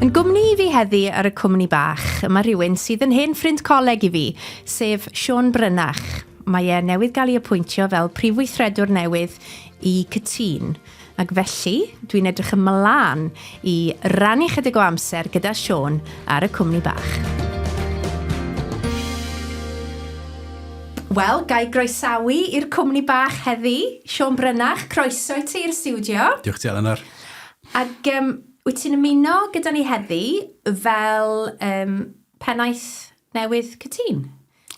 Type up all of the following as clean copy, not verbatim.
Yn gwmni i fi heddi ar y cwmni bach, mae rhywun sydd yn hen ffrind coleg i fi, sef Siôn Brynach. Mae e newydd gael ei apwyntio fel prif weithredwr newydd i Cytûn, ac felly dwi'n edrych ymlaen i rannu chydig o amser gyda Siôn ar y cwmni bach. Wel, ga i groesawu i'r cwmni bach heddi, Siôn Brynach, croeso i ti i'r stiwdio. Diolch ti, Eleanor. Ac um, wyt ti'n ymuno gyda ni heddi fel um, pennaeth newydd Cytûn?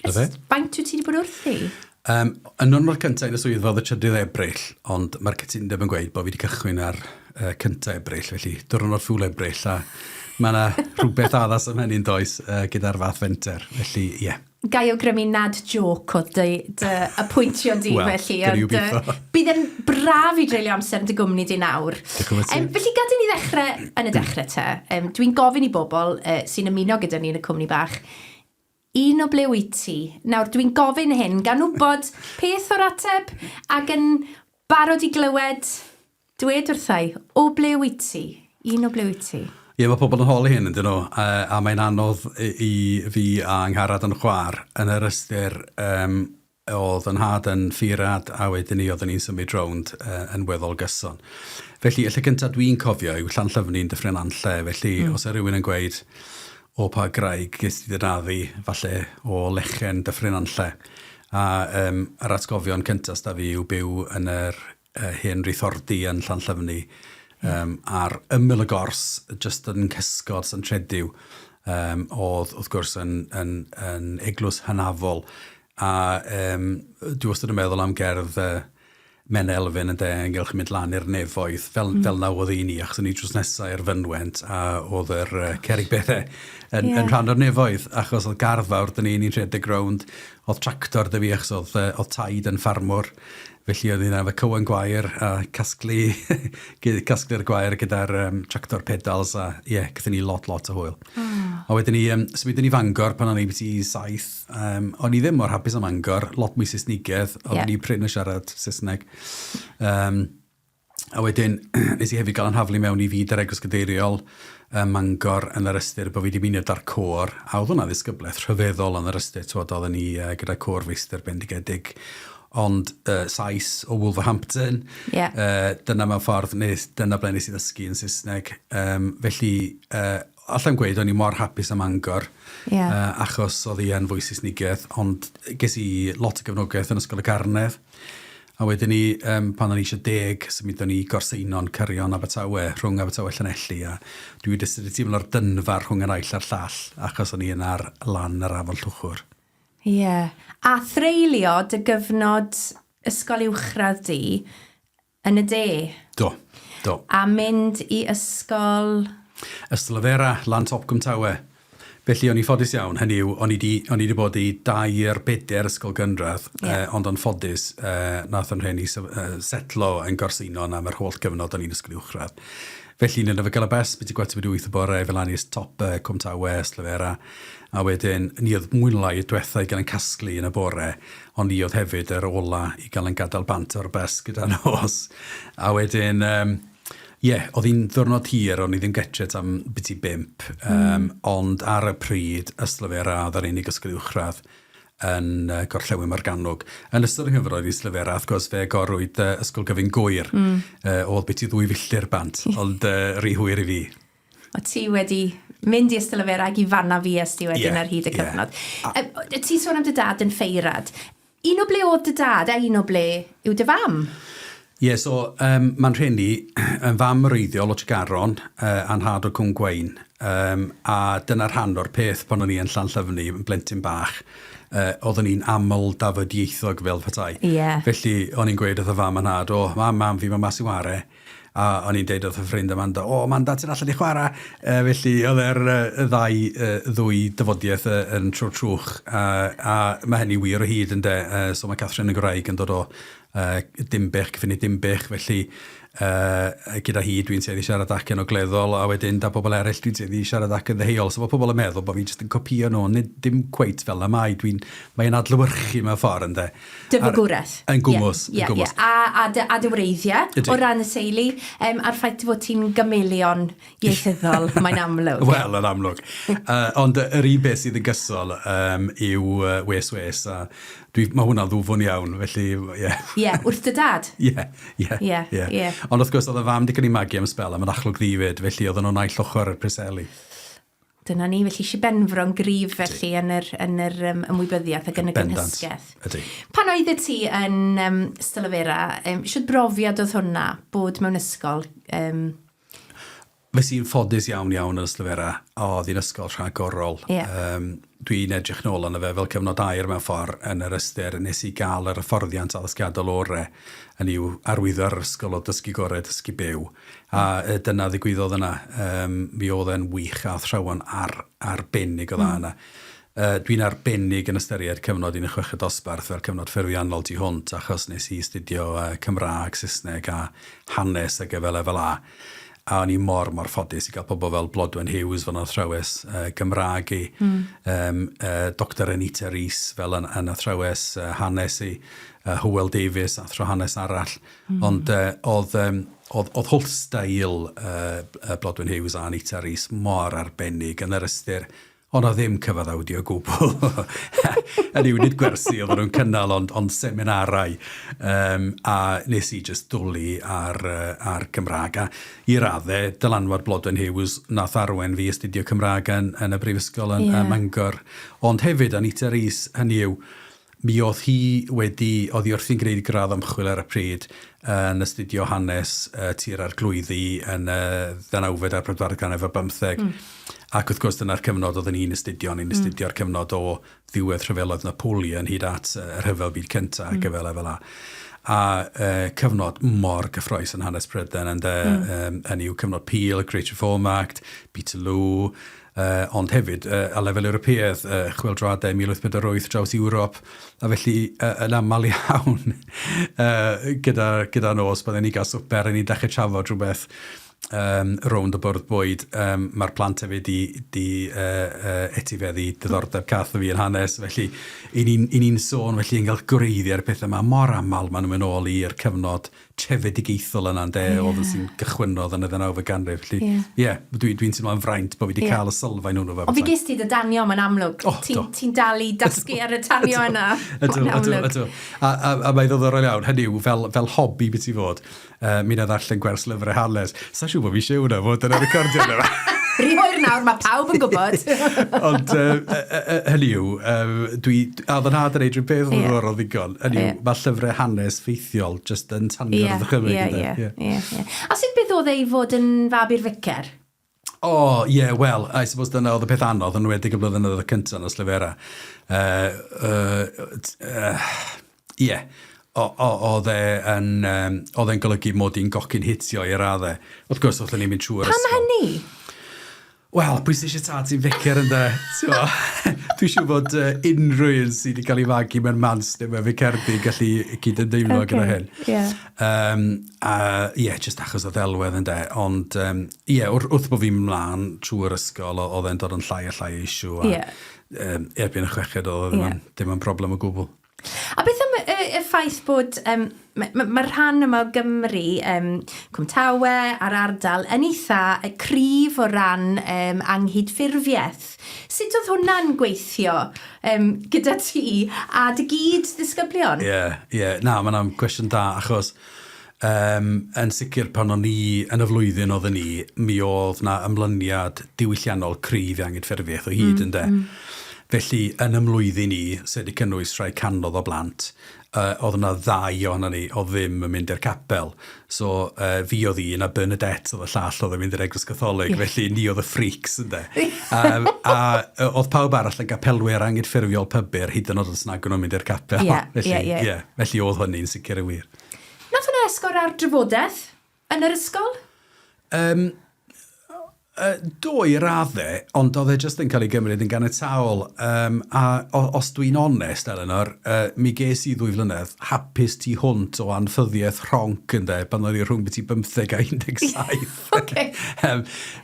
Na fe. Faint wyt ti wedi bod wrthi? Um, y niwrnod cyntaf yn y swyddfa oedd y 3 Ebrill, ond mae'r cytundeb yn gweud bod fi wedi cychwyn ar uh, 1 Ebrill, felly diwrnod ffwl Ebrill, a mae yna rhywbeth addas am hynny'n does uh, gyda'r fath fenter, felly ie. Yeah. Ga i awgrymu nad jôc oedd dy, dy apwyntio di Wel, felly. gawn ni Ond, yy, obeithio. bydd e'n braf i dreulio amser yn dy gwmni di nawr. Diolch yn fawr ti. Yym, felly gad i ni ddechrau yn y dechrau te. Yym, dwi'n gofyn i bobl uh, sy'n ymuno gyda ni yn y cwmni bach, un o ble wyt ti? Nawr, dwi'n gofyn hyn gan wybod peth o'r ateb ac yn barod i glywed. Dwed wrtha i, o ble wyt ti? Un o ble wyt ti? Ie, mae pobl yn holi hyn, yn dyn nhw, a, a mae'n anodd i, i fi a Angharad yn chwaer yn yr ystyr um, oedd yn nhad yn ffeirad a wedyn ni oedden ni'n symud rownd uh, yn weddol gyson. Felly, y lle cyntaf dwi'n cofio yw Llanllyfni yn Dyffryn Nantlle, felly os yw rhywun yn gweud o pa graig ges ti dy naddu, falle o lechen Dyffryn Nantlle. A um, yr atgofion cyntaf 'da fi yw byw yn yr hen reithordy yn Llanllyfni um, ar ymyl y gors, jyst yn cysgod St Tredyw, um, oedd wrth gwrs yn, yn, yn eglwys hynafol. A um, dwi wastad yn meddwl am gerdd uh, Men Elfyn yn de, ynghylch mynd lan i'r nefoedd, fel, fel na oedd i ni, achos o'n i drws nesaf i'r fynwent, a oedd yr uh, cerrig bethau yn, yeah. yn rhan o'r nefoedd, achos oedd gardd fawr, dyn ni'n rhedeg rownd, oedd tractor 'da fi, achos oedd, uh, oedd taid yn ffarmwr, Felly oedd hynna efo cywen gwair a casglu casglu'r gwair gyda'r um, tractor pedals a ie, yeah, gathon ni lot, lot o hwyl. Oh. A wedyn ni, um, symudon ni Fangor pan o'n i byti saith. Um, o'n i ddim mor hapus am Fangor, lot mwy Saesnigedd, oedden yeah. ni prin yn siarad Saesneg. Um, a wedyn, nes i hefyd gael yn haflu mewn i fyd yr Eglwys Gadeiriol ym Mangor yn yr ystyr bod fi wedi ymuno 'da'r côr, a oedd hwnna'n ddisgyblaeth rhyfeddol yn yr ystyr, t'wod, oedden ni uh, gyda côr feistr bendigedig, ond uh, Sais o Wolverhampton, yeah. uh, dyna mewn ffordd, nes, dyna ble nes i ddysgu yn Saesneg. Um, felly, uh, allai'm gweud o'n i mor hapus am Mangor, yeah. uh, achos oedd hi yn fwy Saesnigedd, ond ges i lot o gefnogaeth yn Ysgol y Garnedd. A wedyn ni, um, pan o'n i eisiau deg, symudon ni i Gorseinon, Cyrion, Abertawe, rhwng Abertawe Llanelli, a dwi wedi sydd wedi teimlo'r dynfar rhwng y naill a'r llall, achos o'n i yna ar lan yr afon Llwchwr. Ie. Yeah. A threulio dy gyfnod ysgol uwchradd di yn y de. Do, do. A mynd i ysgol... Ystalyfera, lan top Cwmtawe. Felly o'n i'n ffodus iawn, hynny yw, o'n i 'di o'n i 'di bod i dair, bedair ysgol gynradd, Ie. ond yn ffodus, nath 'yn rhieni setlo yn Gorseinon am yr holl gyfnod o'n i'n ysgol uwchradd. Felly ni'n arfer gael y bws byti gwarter wedi wyth y bore i fynd lan i'r top Cwm Tawe, Ystalyfera, a wedyn ni oedd mwy neu lai y dwetha i gael ein casglu yn y bore, ond ni oedd hefyd yr ola i gael ein gadael bant o'r bws gyda nos. A wedyn yym Ie, oedd hi'n ddiwrnod hir, o'n i ddim getre tan biti bump, um, ond ar y pryd, Ystalyfera oedd yr unig ysgol uwchradd yn uh, Gorllewin Morgannwg. Yn ystod y nghyfnod i Ystalyfera, wrth gwrs, fe agorwyd uh, Ysgol Gyfun Gŵyr, uh, oedd biti ddwy filltir bant, ond uh, rhy hwyr i fi. O ti wedi mynd i Ystalyfera ac i fanna fues ti wedyn Ie, ar hyd y ie. cyfnod. A, ti'n sôn am dy dad yn ffeirad. Un o ble oedd dy dad a un o ble yw dy fam? Ie, yeah, so um, mae'n rheni yn fam wreiddiol o Tregaron uh, a'n nhad o Cwm Gwein. Um, a dyna'r rhan o'r peth pan o'n i yn Llanllyfni, yn blentyn bach, uh, oeddwn i'n aml dafodieithog fel petai. Yeah. Felly o'n i'n gweud wrth y fam a'n nhad, o, mam, mam, fi mae mas i ware. A o'n i'n deud wrth y ffrind Amanda, o Amanda, ti'n allan i chwarae. Uh, felly oedd e'r uh, ddau, uh, ddwy dyfodiaeth uh, yn trwy'r trwch. Uh, a mae hynny wir o hyd ynde. Uh, so mae Catherine y Gwraig yn dod o uh, Dimbych, cyffini Dimbych. Felly Uh, gyda hi dwi'n tueddu siarad acen ogleddol a wedyn da pobl eraill dwi'n tueddu siarad acen ddeheuol. So mae pobl yn meddwl bod fi jyst yn copïo nhw, ond nid dim cweit fel na mae. Dwi'n, mae'n adlewyrchu mewn ffordd, ynddo. Dy fagwraeth. Yn gwmws, yeah, yn gwmws. Yeah, yeah. A, a, dy, a dy wreiddiau o ran y teulu, um, a'r ffaith dy fod ti'n gameleon ieithyddol, mae'n amlwg. Wel, yn amlwg. uh, ond yr un beth sydd yn gysol um, yw uh, wes wes, a dwi, mae hwnna'n ddwfwn iawn, felly, ie. Yeah. Ie, yeah, wrth dy dad? Ie, ie, ie. Ie. Ond wrth gwrs, oedd y fam wedi cael ei magu am sbel, a mae'n achlwg ddifyd, felly oedden nhw'n naill ochr yr Preseli. Dyna ni, felly Sir Benfro'n gryf felly yn yr, yn yr um, ymwybyddiaeth ac yn y gynhysgaeth. Ydy. Pan oeddet ti yn um, Stylafera, um, shwt brofiad oedd hwnna, bod mewn ysgol? Um... Fes i'n ffodus iawn iawn yn Ystalyfera, oedd hi'n ysgol rhagorol. Yeah. Um, dwi'n edrych nôl arno fe fel cyfnod aur mewn ffordd yn yr ystyr nes i gael yr hyfforddiant addysgiadol ore yn i'w arwyddo ar yr ysgol o dysgu gorau, dysgu byw. A dyna ddigwyddodd yna. Um, mi oedd e'n wych a athrawon ar, arbennig o dda mm. yna. Uh, dwi'n arbennig yn ystyried cyfnod 16 dosbarth fel cyfnod ffurfiannol tu hwnt achos nes i astudio uh, Cymraeg, Saesneg a hanes ac efo lefel A. A o'n i mor, mor ffodus i gael pobl fel Blodwen Hughes fel yn athrawes uh, Gymraeg i, mm. um, uh, Dr Anita Rees fel yn, yn athrawes uh, hanes i, uh, Hywel Davies, athro hanes arall. Mm. Ond uh, oedd, um, oedd, oedd holl stael uh, Blodwen Hughes a Anita Rees mor arbennig yn yr ystyr Ond oedd ddim cyfaddawdu o gwbl. Hynny yw, nid gwersi oedden nhw'n cynnal, ond, ond seminarau. Um, a nes i just dwlu ar, uh, ar Gymraeg. A i raddau, dylanwad Blodwen Hughes nath arwen fi astudio Cymraeg yn, yn y brifysgol yn, yeah. ym Mangor. Ond hefyd, Anita Rees, hynny yw, Mi oedd hi wedi, oedd hi wrthi'n gwneud gradd ymchwil ar y pryd yn astudio hanes uh, tir arglwyddi yn y ddeunawfed a'r pedwaredd ganrif ar bymtheg. Mm. Ac wrth gwrs dyna'r cyfnod oedden ni'n astudio, ni'n mm. astudio'r cyfnod o ddiwedd rhyfeloedd Napoleon hyd at y rhyfel byd cyntaf mm. ac fel fel a. A uh, cyfnod mor gyffroes yn hanes Prydain, ynde, mm. um, hynny yw cyfnod Peel, Great Reform Act, Peterloo, Uh, ond hefyd, uh, a lefel Ewropeaidd, uh, chwyldroadau 1848 draws Ewrop, a felly uh, yn aml iawn uh, gyda, gyda nos, byddwn ni'n cael swper, a ni'n dechrau trafod rhywbeth um, rownd y bwrdd bwyd. Um, Mae'r plant hefyd di, di uh, uh, etifeddu diddordeb cath o fi yn hanes, felly i ni'n ni sôn, felly yn cael gwreiddiau'r pethau yma mor aml maen nhw'n mynd ôl i'r cyfnod trefedigaethol yna ynde, yeah. oedd yn sy'n gychwynnodd yn y ddeunawfed ganrif. Felly, ie, yeah. yeah, dwi'n dwi teimlo'n fraint bod fi wedi yeah. cael y sylfaen hwnnw fel. Ond fi ges ti dy danio, mae'n amlwg. Oh, Ti'n ti dal i dasgu ar y tanio yna. Ydw, ydw, ydw. A, a, a mae'n ddiddorol iawn, hynny yw, fel, fel hobi beth i fod, uh, mi na ddarllen gwers lyfrau hanes. Sa'n siŵr bod fi eisiau hwnna fod yn y recordio yna. Rhy hwyr nawr, mae pawb yn gwybod. Ond uh, uh, hynny yw, um, dwi, a fy nhad yn neud rhywun peth yn ddiddorol ddigon. Hynny yw, mae llyfrau hanes ffeithiol jyst yn tanio'r yeah, ddychymyg. Ie, ie, ie. A sut beth oedd ei fod yn fab i'r ficer? O, oh, ie, yeah, wel, I suppose dyna oedd y peth anodd, yn enwedig y blynyddoedd y cyntaf yn Ystalyfera. Ie, uh, uh, uh, yeah. Oedd e yn, um, oedd e'n golygu mod i'n gocyn hitio i raddau. Wrth gwrs, oedden ni'n mynd trwy'r ysgol. Pam hynny? Wel, pwy sy'n eisiau tad sy'n ficer ynde? Dwi'n siŵr bod uh, unrhyw un sydd wedi cael ei fagu mewn mans neu mewn ficerdi yn gallu cyd-ymdeimlo okay. gyda hyn. Yeah. Um, uh, yeah, just achos o ddelwedd ynde. Ond, um, yeah, wrth, wrth bod fi'n mlaen trwy'r ysgol, oedd e'n dod yn llai a llai o issue. A, yeah. um, erbyn y chweched, oedd e ddim, yeah. ddim yn broblem o gwbl. A beth am y, y ffaith bod um, mae'r ma, ma rhan yma o Gymru, um, Cwmtawe a'r ardal, yn eitha cryf o ran um, anghydffurfiaeth. Sut oedd hwnna'n gweithio um, gyda ti a dy gyd ddisgyblion? Ie, yeah, ie. Yeah. Na, mae'n gwestiwn da, achos um, yn sicr pan o'n i yn y flwyddyn oedden ni, mi oedd na ymlyniad diwylliannol cryf i anghydffurfiaeth o hyd, mm, ynde. Mm. Felly, yn 'y mlwyddyn i, sy wedi cynnwys rhai canodd o blant, uh, oedd yna ddau ohono ni oedd ddim yn mynd i'r capel. So, uh, fi oedd un a Bernadette oedd y llall oedd yn mynd i'r Eglwys Gatholig, yeah. felly ni oedd y freaks, ynde. um, a oedd pawb arall yn gapelwyr anghydffurfiol pybyr, hyd yn oed os nag o'n nhw'n mynd i'r capel. Yeah, felly, yeah, yeah. Yeah, felly oedd hynny'n sicr yn wir. Nath hwnna esgor ar drafodaeth yn yr ysgol? Um, Do i raddau, ond oedd e jyst yn cael ei gymryd yn ganiataol. Um, a os dwi'n onest, Eleanor, mi ges i ddwy flynedd hapus tu hwnt o anffyddiaeth rhonc ynde, pan oedd i rhwng byti 15 a 17. okay.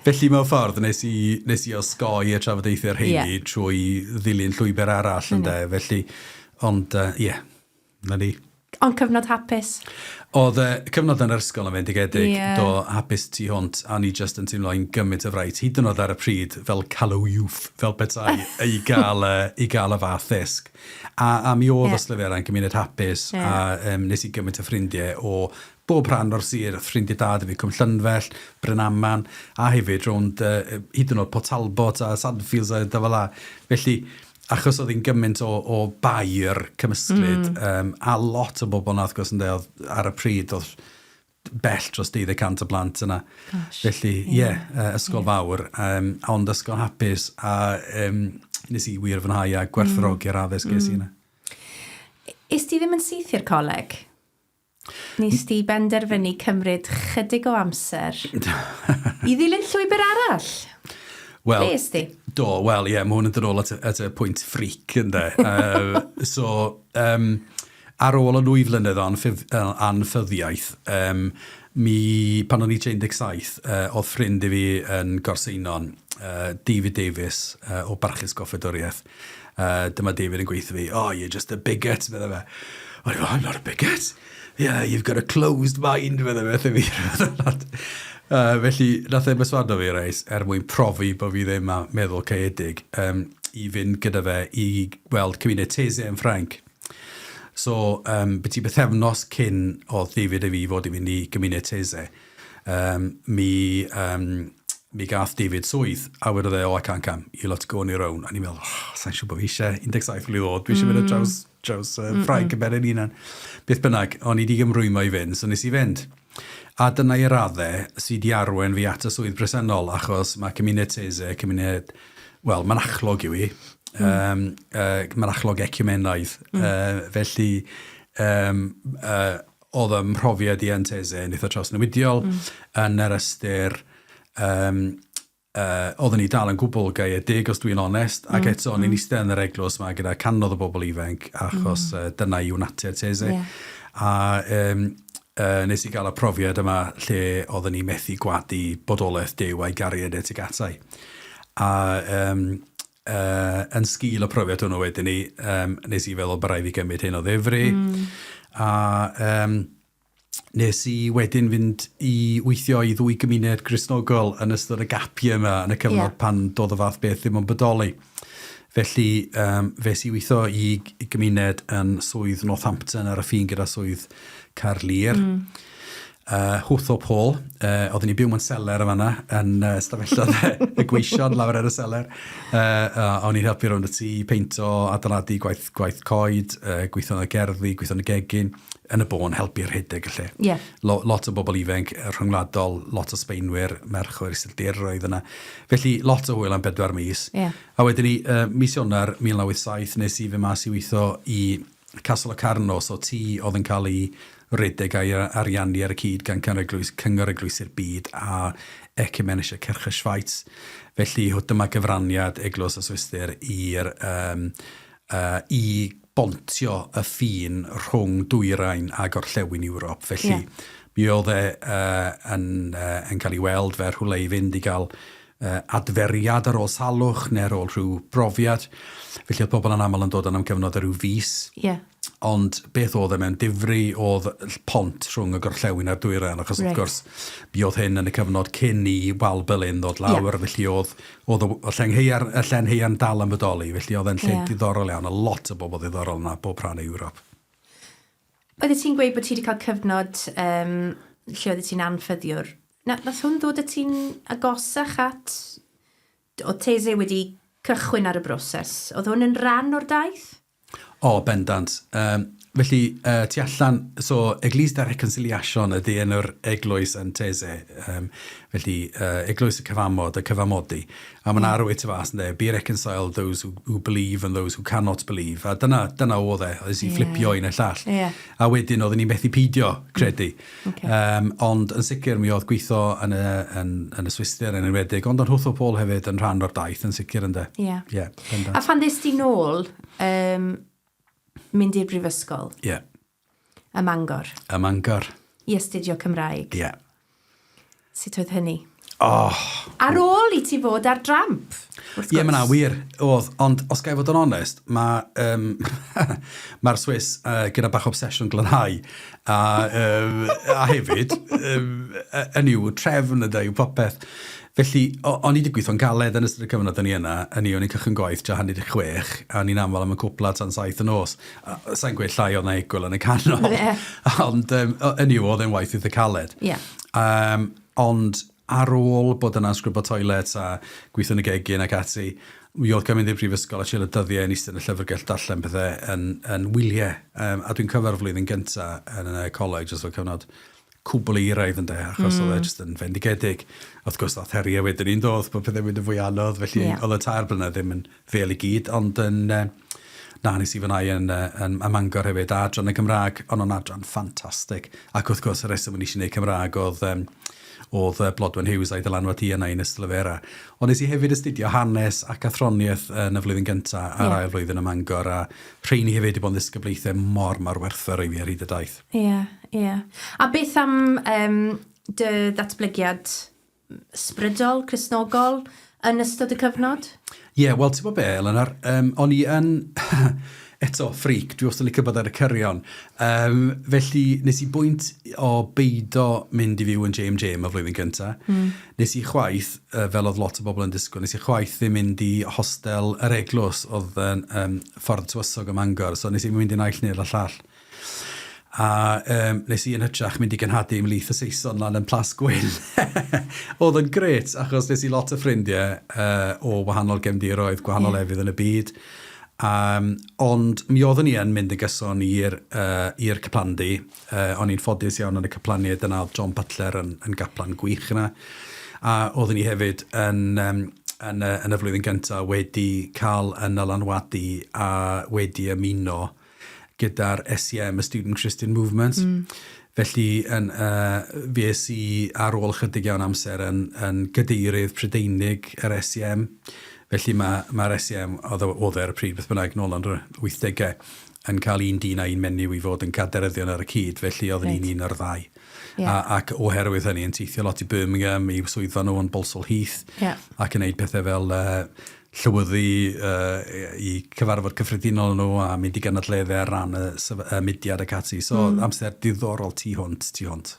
Felly mewn ffordd, nes i, nes i osgoi y trafodaethau'r rheini yeah. trwy ddilyn llwybr arall ynde. Mm. Felly, ond ie, uh, yeah, 'Na ni. Ond cyfnod hapus? Oedd y cyfnod yn yr ysgol yn fendigedig, yeah. Do, hapus tu hwnt, a ni just yn teimlo i'n gymaint o fraint, hyd yn oed ar y pryd, fel callow youth, fel petai, i gael, i gael y fath ddysg. A mi oedd yeah. Ystalyfera yn gymuned hapus, yeah. A nes i gymaint o ffrindiau o bob rhan o'r sir, ffrindiau da 'da fi, Cwm Llynfell, Brynaman, a hefyd rownd uh, hyd yn oed Port Talbot a Sandfields a fel 'a. Felly, achos oedd hi'n gymaint o bair cymysglyd, a lot o bobl 'na wrth gwrs ynde, oedd ar y pryd oedd bell dros 200 o blant yna. Gosh. Felly, ie, yeah, ysgol fawr, ond ysgol hapus, a nes i wir fwynhau a gwerthfawrogi'r addysg ges i yna. Es ti ddim yn syth i'r coleg? Nes di benderfynu cymryd chydig o amser i ddilyn llwybr arall? Wel, Ble es di? Do, wel, ie, yeah, mae hwn yn dod ôl at y pwynt freak, ynde. So, ar ôl y nwy flynedd o anffyddiaeth, mi, pan o'n i 17, oedd ffrind i fi yn Gorseinon, David Davies, o Barchus Goffedwriaeth. Dyma David yn gweithio fi, "Oh, you're just a bigot," medde fe. O'n i'n "I'm not a bigot. Yeah, you've got a closed mind," medde fe, wrtho fi. Felly, nath e berswadio fi, reis, er mwyn profi bod fi ddim a meddwl caeedig, i fynd gyda fe i weld cymuned Taizé yn Ffrainc. So, byti bythefnos cyn oedd David a fi fod i fynd i gymuned Taizé, mi gath David swydd, a wedodd e, "Oh, I can't come, you'll have to go on your own." A ni'n meddwl, "Oh, sa'n siŵr bod fi eisiau 17 mlwydd oed, dwi eisiau mynd ar draws Ffrainc yn ben yn hunan." Beth bynnag, o'n i wedi ymrwymo i fynd, so nes i fynd. A dyna i raddau sydd wedi arwain fi at y swydd bresennol, achos mae cymuned Taizé, cymuned, wel, mynachlog yw hi, mynachlog ecumenaidd. Felly, oedd 'y mhrofiad i yn Taizé yn eitha trawsnewidiol yn yr ystyr oeddwn i dal yn gwbl gaeedig os dwi'n onest, ac eto o'n i'n eistedd yn yr eglwys 'ma gyda cannoedd o bobl ifanc achos dyna yw natur Taizé. A nes i gael y profiad yma lle oeddwn i methu gwadu bodolaeth Duw a'i gariad e tuag ata i. A yn sgil y profiad hwnnw wedyn ni, nes i feddwl bod rhaid fi gymryd hyn o ddifri. A nes i wedyn fynd i weithio i ddwy gymuned Gristnogol yn ystod y gap year yma, yn y cyfnod pan doedd y fath beth ddim yn bodoli. Felly, fes i weithio i gymuned yn swydd Northampton ar y ffin gyda swydd Caerlŷr. Hwtho Paul, oedden ni'n byw mewn seler yn fan'na, yn stafelloedd y gweision lawr ar y seler. A o'n i'n helpu rownd y tŷ, peinto, adeiladu, gwaith, gwaith coed, gweithio yn y gerddi, gweithio yn y gegin, yn y bôn, helpu rhedeg y lle. Lot o bobl ifanc rhyngwladol, lot o Sbaenwyr, merch o'r Iseldiroedd yna. Felly, lot o hwyl am 4 mis. A wedyn ni, mis Ionawr 1987, nes i fynd mas i weithio i Casa Locarno, so tŷ oedd yn cael ei redeg a'i ariannu ar y cyd gan Cyngor Eglwys, Cyngor Eglwysi'r Byd a Ecumenische Kirche Schweiz. Felly dyma gyfraniad Eglwys y Swistir i'r um, i bontio y ffin rhwng dwyrain a gorllewin Ewrop. Felly yeah. mi oedd e yn cael ei weld fel rhywle i fynd i gael adferiad ar ôl salwch neu ar ôl rhyw brofiad. Felly oedd pobl yn aml yn dod yna am gyfnod o ryw fis. Ond beth oedd e mewn difri oedd pont rhwng y gorllewin a'r dwyrain, achos wrth gwrs mi oedd hyn yn y cyfnod cyn i Wal Berlin ddod lawr, felly oedd, oedd y, y lleng haearn, y llen haearn dal yn bodoli, felly oedd e'n lle diddorol iawn, a lot o bobl ddiddorol yna, bob rhan o Ewrop. Oeddet ti'n gweud bod ti wedi cael cyfnod lle oeddet ti'n anffyddiwr. Na, nath hwn ddod â ti'n agosach at... Oedd Taizé wedi cychwyn ar y broses. Oedd hwn yn rhan o'r daith? O, bendant. Felly, tu allan, so Eglise de Reconciliation ydy enw'r eglwys yn Teze. Felly, Eglwys y Cyfamod, y Cyfamodi. A mae'n arwydd tu fas, ynde, be reconciled those who believe and those who cannot believe. A dyna, dyna oedd e, oedd i fflipio un y llall. A wedyn oedden ni'n methu peidio credu. Okay. Ond yn sicr mi oedd gweithio yn y, yn, yn y Swistir yn enwedig, ond yn Rhwth o Paul hefyd yn rhan o'r daith yn sicr ynde. Ie. Yeah. Yeah, a phan ddest ti nôl mynd i'r brifysgol? Ie. Yeah. Ym Mangor. Ym Mangor. I astudio Cymraeg. Ie. Yeah. Sut oedd hynny? Oh. Ar ôl i ti fod ar dramp, wrth gwrs. Ie, yeah, mae wir, oedd. Ond os ga i fod yn onest, mae'r um, ma Swiss gyda bach obsesiwn glanhau. A, um, a hefyd, um, yn yw trefn ydy, yw popeth. Felly, o'n i wedi gweithio'n galed yn ystod y cyfnod o'n i yna, yn i, o'n i'n cychwyn gwaith tua hanner i chwech, a o'n i'n aml am y cwpla tan 7 y nos. Sa'n gweud llai oedd na egwyl yn y canol, ond yn yw, oedd e'n waith eitha caled. Yeah. Ond ar ôl bod yna'n sgrwbo toilet a gweithio yn y gegin ac ati, mi oedd cael mynd i'r brifysgol a treulio dyddiau yn eistedd yn y llyfrgell darllen pethau yn, yn wyliau. A dwi'n cofio'r flwyddyn gyntaf yn y coleg, jyst fel cyfnod cwbl eiraidd ynde, achos oedd e jyst yn fendigedig. Wrth gwrs, ddath heriau wedyn ni'n dod, bod pethau'n mynd yn fwy anodd, felly yeah. oedd y 3 blynedd ddim yn fel i gyd, ond yn, na, nes i fwynhau yn, yn, yn Mangor hefyd, a adran y Gymraeg, ond o'n adran ffantastig. Ac wrth gwrs, y reswm o'n i eisiau gwneud Cymraeg oedd, oedd Blodwen Hughes a'i dylanwad hi yna i Ystalyfera. Ond nes i hefyd astudio hanes ac athroniaeth yn y flwyddyn gyntaf a'r ail flwyddyn ym Mangor, a rheini hefyd wedi bod yn ddisgyblaethau mor, mor werthfawr i fi ar hyd y daith. Ie, ie. A beth am um, dy ddatblygiad ysbrydol, Cristnogol, yn ystod y cyfnod? Ie, yeah, wel, ti'n bod be, Eleanor, o'n i yn, eto, ffric, dwi wastad yn licio bod ar y cyrion. Felly, nes i bwynt o beido mynd i fyw yn JMJ am y flwyddyn gyntaf. Nes i chwaith, fel oedd lot o bobl yn disgwyl, nes i chwaith ddim mynd i hostel yr eglwys oedd yn Ffordd Tywysog ym Mangor, so nes i'm mynd i naill neu'r llall. A um, nes i yn hytrach mynd i genhadu ymhlith y Saeson lan yn Plas Gwyn. Oedd yn gret, achos nes i lot o ffrindiau o wahanol gefndiroedd, gwahanol yeah. lefydd yn y byd. Ond mi oeddwn i yn mynd yn gyson i'r uh, i'r caplandy. O'n i'n ffodus iawn yn y caplaniaid yna, oedd John Butler yn, yn gaplan gwych yna. A oeddwn i hefyd yn, um, yn, y, yn y flwyddyn gyntaf wedi cael yn alanwadu a wedi ymuno gyda'r SCM, y Student Christian Movement. Felly, yn, uh, fi es i ar ôl chydig iawn amser yn, yn gadeirydd Prydeinig yr SCM. Felly mae'r ma SCM, oedd e ar y pryd beth bynnag, nôl yn yr 80au, yn cael un dyn a un menyw i fod yn gadeiryddion ar y cyd, felly oeddwn i'n un o'r ddau. Yeah. A, ac oherwydd hynny yn teithio lot i Birmingham, i swyddfa nhw yn Balsall Heath, yeah. ac yn gwneud pethau fel llywyddu i cyfarfod cyffredinol nhw a mynd i gynadleddau ar ran y, y mudiad ac ati. So, amser diddorol tu hwnt, tu hwnt.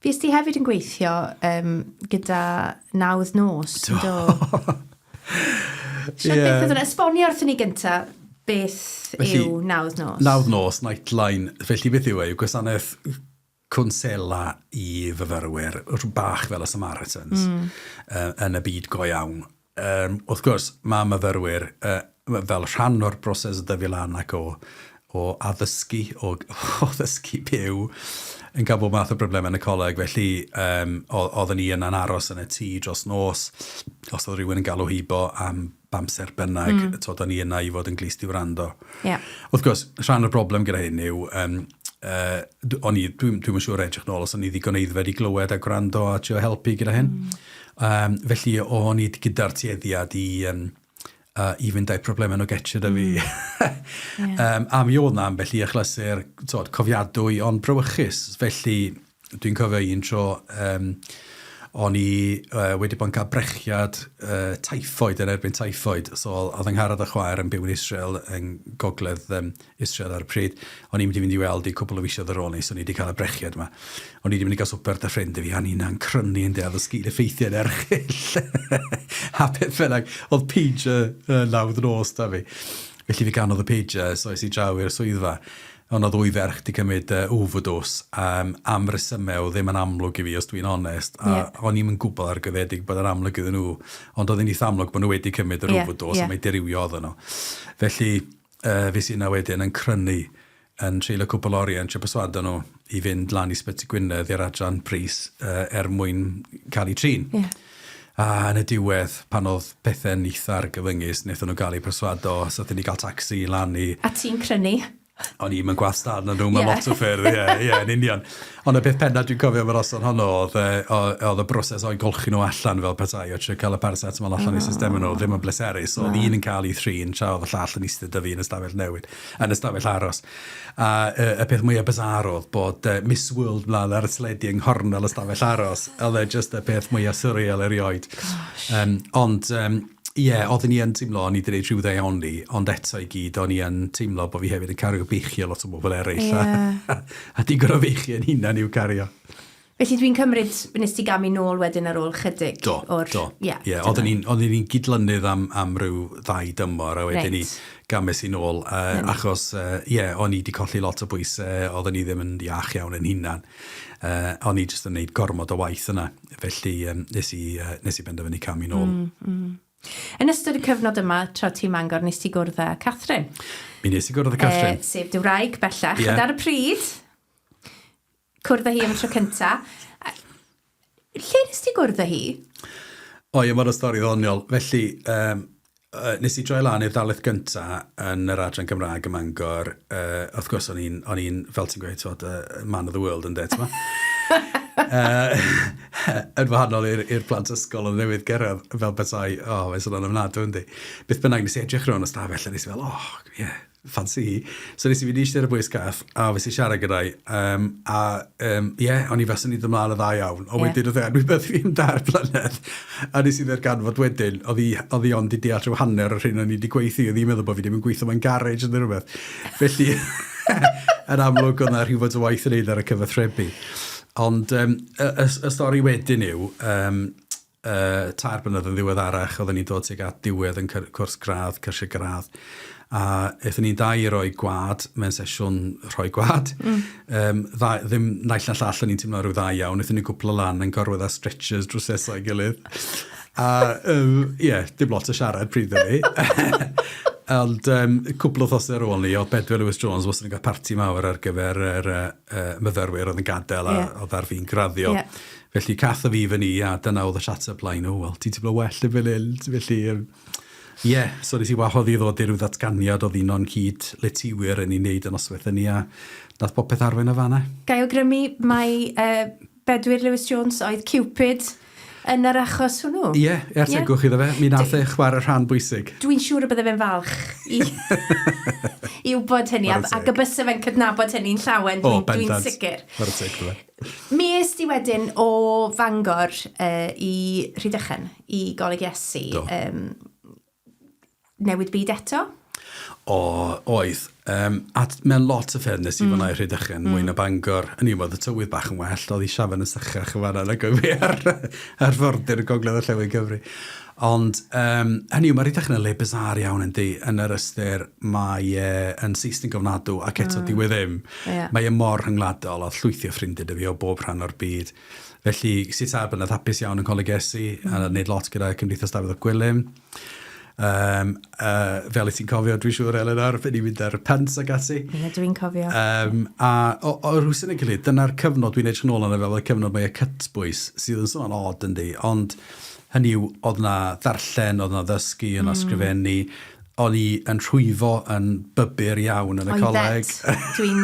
Fues ti hefyd yn gweithio um, gyda Nawdd Nos, do? do? Siarad yeah. beth oedd hwnna? Esbonio wrthyn ni gynta beth Felly, yw Nawdd Nos. Nawdd Nos, Nightline. Felly beth yw e? Yw gwasanaeth cwnsela i fyfyrwyr, rhyw bach fel y Samaritans, yn y byd go iawn. Wrth gwrs, mae myfyrwyr uh, fel rhan o'r broses o dyfu lan ac o, o addysgu, o, o ddysgu byw, yn cael bob math o broblemau yn y coleg. Felly, um, oedden ni yna'n aros yn y tŷ dros nos, os oedd rhywun yn galw hibo am amser bynnag, mm. o'n i yna i fod yn glust i wrando. Yeah. Wrth gwrs, rhan o'r broblem gyda hyn yw, um, o'n i, dwi'n dwi siŵr edrych nôl os o'n i ddigon aeddfed i glywed a gwrando a trio helpu gyda hyn. Um, felly o'n i gyda'r tueddiad i, um, i fynd â'i problemau nhw getio da fi. Yeah. A mi oedd na ambell i achlysur tod, cofiadwy ond brawychus. Felly dwi'n cofio un tro um, o'n i wedi bod yn cael brechiad typhoid yn erbyn typhoid. So oedd yng Ngharad a chwaer yn byw yn Israel, yn gogledd Israel ar y pryd. O'n i'n mynd i fynd i weld i cwpl o fisoedd ar ôl ni, so o'n i wedi cael y brechiad yma. O'n i wedi mynd i gael swper 'da ffrind i fi, a o'n i'n crynu yn deall y sgil effeithiau'n erchyll. A beth bynnag, oedd pager 9 nos da fi. Felly fe ganodd y pager, so es i draw i'r swyddfa. Ond oedd ddwy ferch 'di cymryd overdose am resymau oedd ddim yn amlwg i fi, os dwi'n onest. A yeah. o'n i'm yn gwybod argyddedig bod yn amlwg iddyn nhw, ond oedd yn eitha amlwg bod nhw wedi cymryd yr yeah, overdose yeah. a mae dirywio oedden nhw. Felly, fues i yna wedyn yn crynu yn treulio cwpl o oriau yn trio perswadio nhw i fynd lan i Sbyty Gwynedd i'r adran pris uh, er mwyn cael eu trin. Yeah. A yn y diwedd, pan oedd pethau'n eitha argyfyngus, wnaethon nhw gael eu perswado, so ni gael taxi lan i... A ti'n crynu? O'n i'm yn gwastad na nhw mewn yeah. lot o ffyrdd, ie, yeah, yeah, yn union. Ond y peth penna dwi'n cofio am yr noson honno oedd, oedd y broses o'i golchi nhw allan fel petai, o trio cael y paracetamol allan oh. i system nhw, ddim yn bleserus. So, oedd un yn cael ei thrin, tra oedd y llall yn eistedd 'da fi yn y stafell newid, yn y stafell aros. A y, y peth mwyaf bizarre oedd bod Miss World mlaen ar y teledu yng nghornel y stafell aros. Oedd e just y peth mwyaf surreal erioed. Gosh. Um, ond, um, ie, yeah, oeddwn i yn teimlo o'n i wedi gwneud rhyw ddaioni, ond eto i gyd, o'n i yn teimlo bod fi hefyd yn cario beichio lot o bobl eraill. Yeah. A, a digon o feichio yn hunan i'w cario. Felly dwi'n cymryd nes ti gamu nôl wedyn ar ôl chydig do, o'r... Do, yeah, yeah, oedden ni'n oedden ni'n gydlynydd am, am ryw ddau dymor a wedyn ni games i nôl uh, achos ie, uh, yeah, o'n i wedi colli lot o bwysau, oedden ni ddim yn iach iawn yn hunan. Uh, o'n i jyst yn gwneud gormod o waith yna, felly um, nes, i, uh, nes i benderfynu camu nôl. Mm, mm. Yn ystod y cyfnod yma, tra ti'n Mangor, nes ti gwrdd â Catherine. Mi nes i gwrdd â Catherine. Uh, sef dy wraig bellach. Yeah. Ond ar y pryd, cwrdd â hi am y tro cynta. Lle nes ti gwrdd â hi? O ie, mae'n stori ddoniol. Felly, um, nes i droi lan i'r ddarlith gynta yn yr adran Gymraeg ym Mangor. Uh, wrth gwrs, o'n i'n, o'n i'n, fel ti'n gweud, twod, uh, man of the world yn det, uh, yn wahanol i'r plant ysgol oedd newydd gyrraedd fel petai, o, oh, mae'n swnio'n ofnadwy, yndi. Beth bynnag, nes i edrych rownd y stafell a nes i fel, oh, yeah, ffansi hi. So nes i fynd i eistedd ar y bwys gath, a fes i siarad gyda'i, um, a um, ie, o'n i faswn i ymlaen y dda iawn. Ond yeah. wedyn oedd e anwybyddu fi am dair blynedd. A nes i ddarganfod wedyn, oedd hi, oedd hi ond i deall rhyw hanner o'r hyn o'n i wedi gweithio, oedd hi'n meddwl bod fi ddim yn gweithio mewn garej neu rhywbeth. Felly, yn amlwg oedd yna rhywfaint o waith yn neud ar y cyfathrebu. Ond um, y, y, y stori wedyn yw, um, uh, 3 blynedd yn ddiweddarach, oedden ni'n dod tuag at diwedd yn cwrs gradd, cyrsiau gradd, a aethon ni'n dau i roi gwad mewn sesiwn rhoi gwad. Mm. Um, dda, ddim naill na llall o'n i'n teimlo rhyw dda iawn, aethon ni gwpl o lan yn gorwedd ar stretchers drws nesau gilydd. A ie, yeah, dim lot o siarad pryd hynny. Ond um, cwpl o wythnosau ar ôl ni, oedd Bedwyr Lewis Jones wastad yn cael parti mawr ar gyfer yr uh, uh, myfyrwyr oedd yn gadael a yeah. oedd ar fi'n graddio. Yeah. Felly cath o fi fyny a dyna oedd y chat-up line, o, wel, ti'n teimlo well yn fel hyn, felly, um, ie, yeah, so nes i wahodd i ddod i ryw ddatganiad oedd un o'n cyd letiwyr yn ei wneud y noswaith hynny a nath popeth arwain o fanna. Ga i awgrymu mai uh, Bedwyr Lewis Jones oedd Cupid yn yr achos hwnnw. Ie, yeah, er tegwch iddo fe, mi nath e chwarae rhan bwysig. Dwi'n siŵr y bydde fe'n falch i, i wybod hynny, a, ac y byse fe'n cydnabod hynny'n llawen, dwi'n dwi sicr. Chwarae teg iddo fe. Mi es di wedyn o Fangor uh, i Rhydychen, i Goleg Iesu. Do. Um, newid byd eto? O, oedd. Um, a mewn lot o ffyrdd nes i mm. fyna i Rhydychen, mm. mwy na Bangor. Yn i oedd y tywydd bach yn well, oedd i siafan yn sychach yn fanna nag oedd fi ar, ar fordir y gogledd orllewin Cymru. Ond, um, hynny yw, mae Rhydychen yn le bizar iawn yndi, yn yr ystyr mae e yn Saesneg ofnadw ac eto mm. dyw e ddim. Yeah. Mae e mor rhyngwladol, oedd llwythi o ffrindiau 'da fi o bob rhan o'r byd. Felly, ges i 3 blynedd hapus iawn yn Coleg Iesu, mm. a wneud lot gyda Cymdeithas Dafydd ap Gwilym. Um, uh, fel i ti'n cofio, dwi'n siŵr, Eleanor, fe ni'n mynd ar y pants ag ati. Ie, yeah, dwi'n cofio. Um, a o, o rhywsut neu gilydd, dyna'r cyfnod dwi'n edrych yn ôl arno fel y cyfnod mae y cytbwys, sydd yn sôn odd yndi, ond hynny yw, oedd na ddarllen, oedd na ddysgu, oedd na sgrifennu, o'n i yn rhwyfo yn bybyr iawn yn y coleg. Dwi'n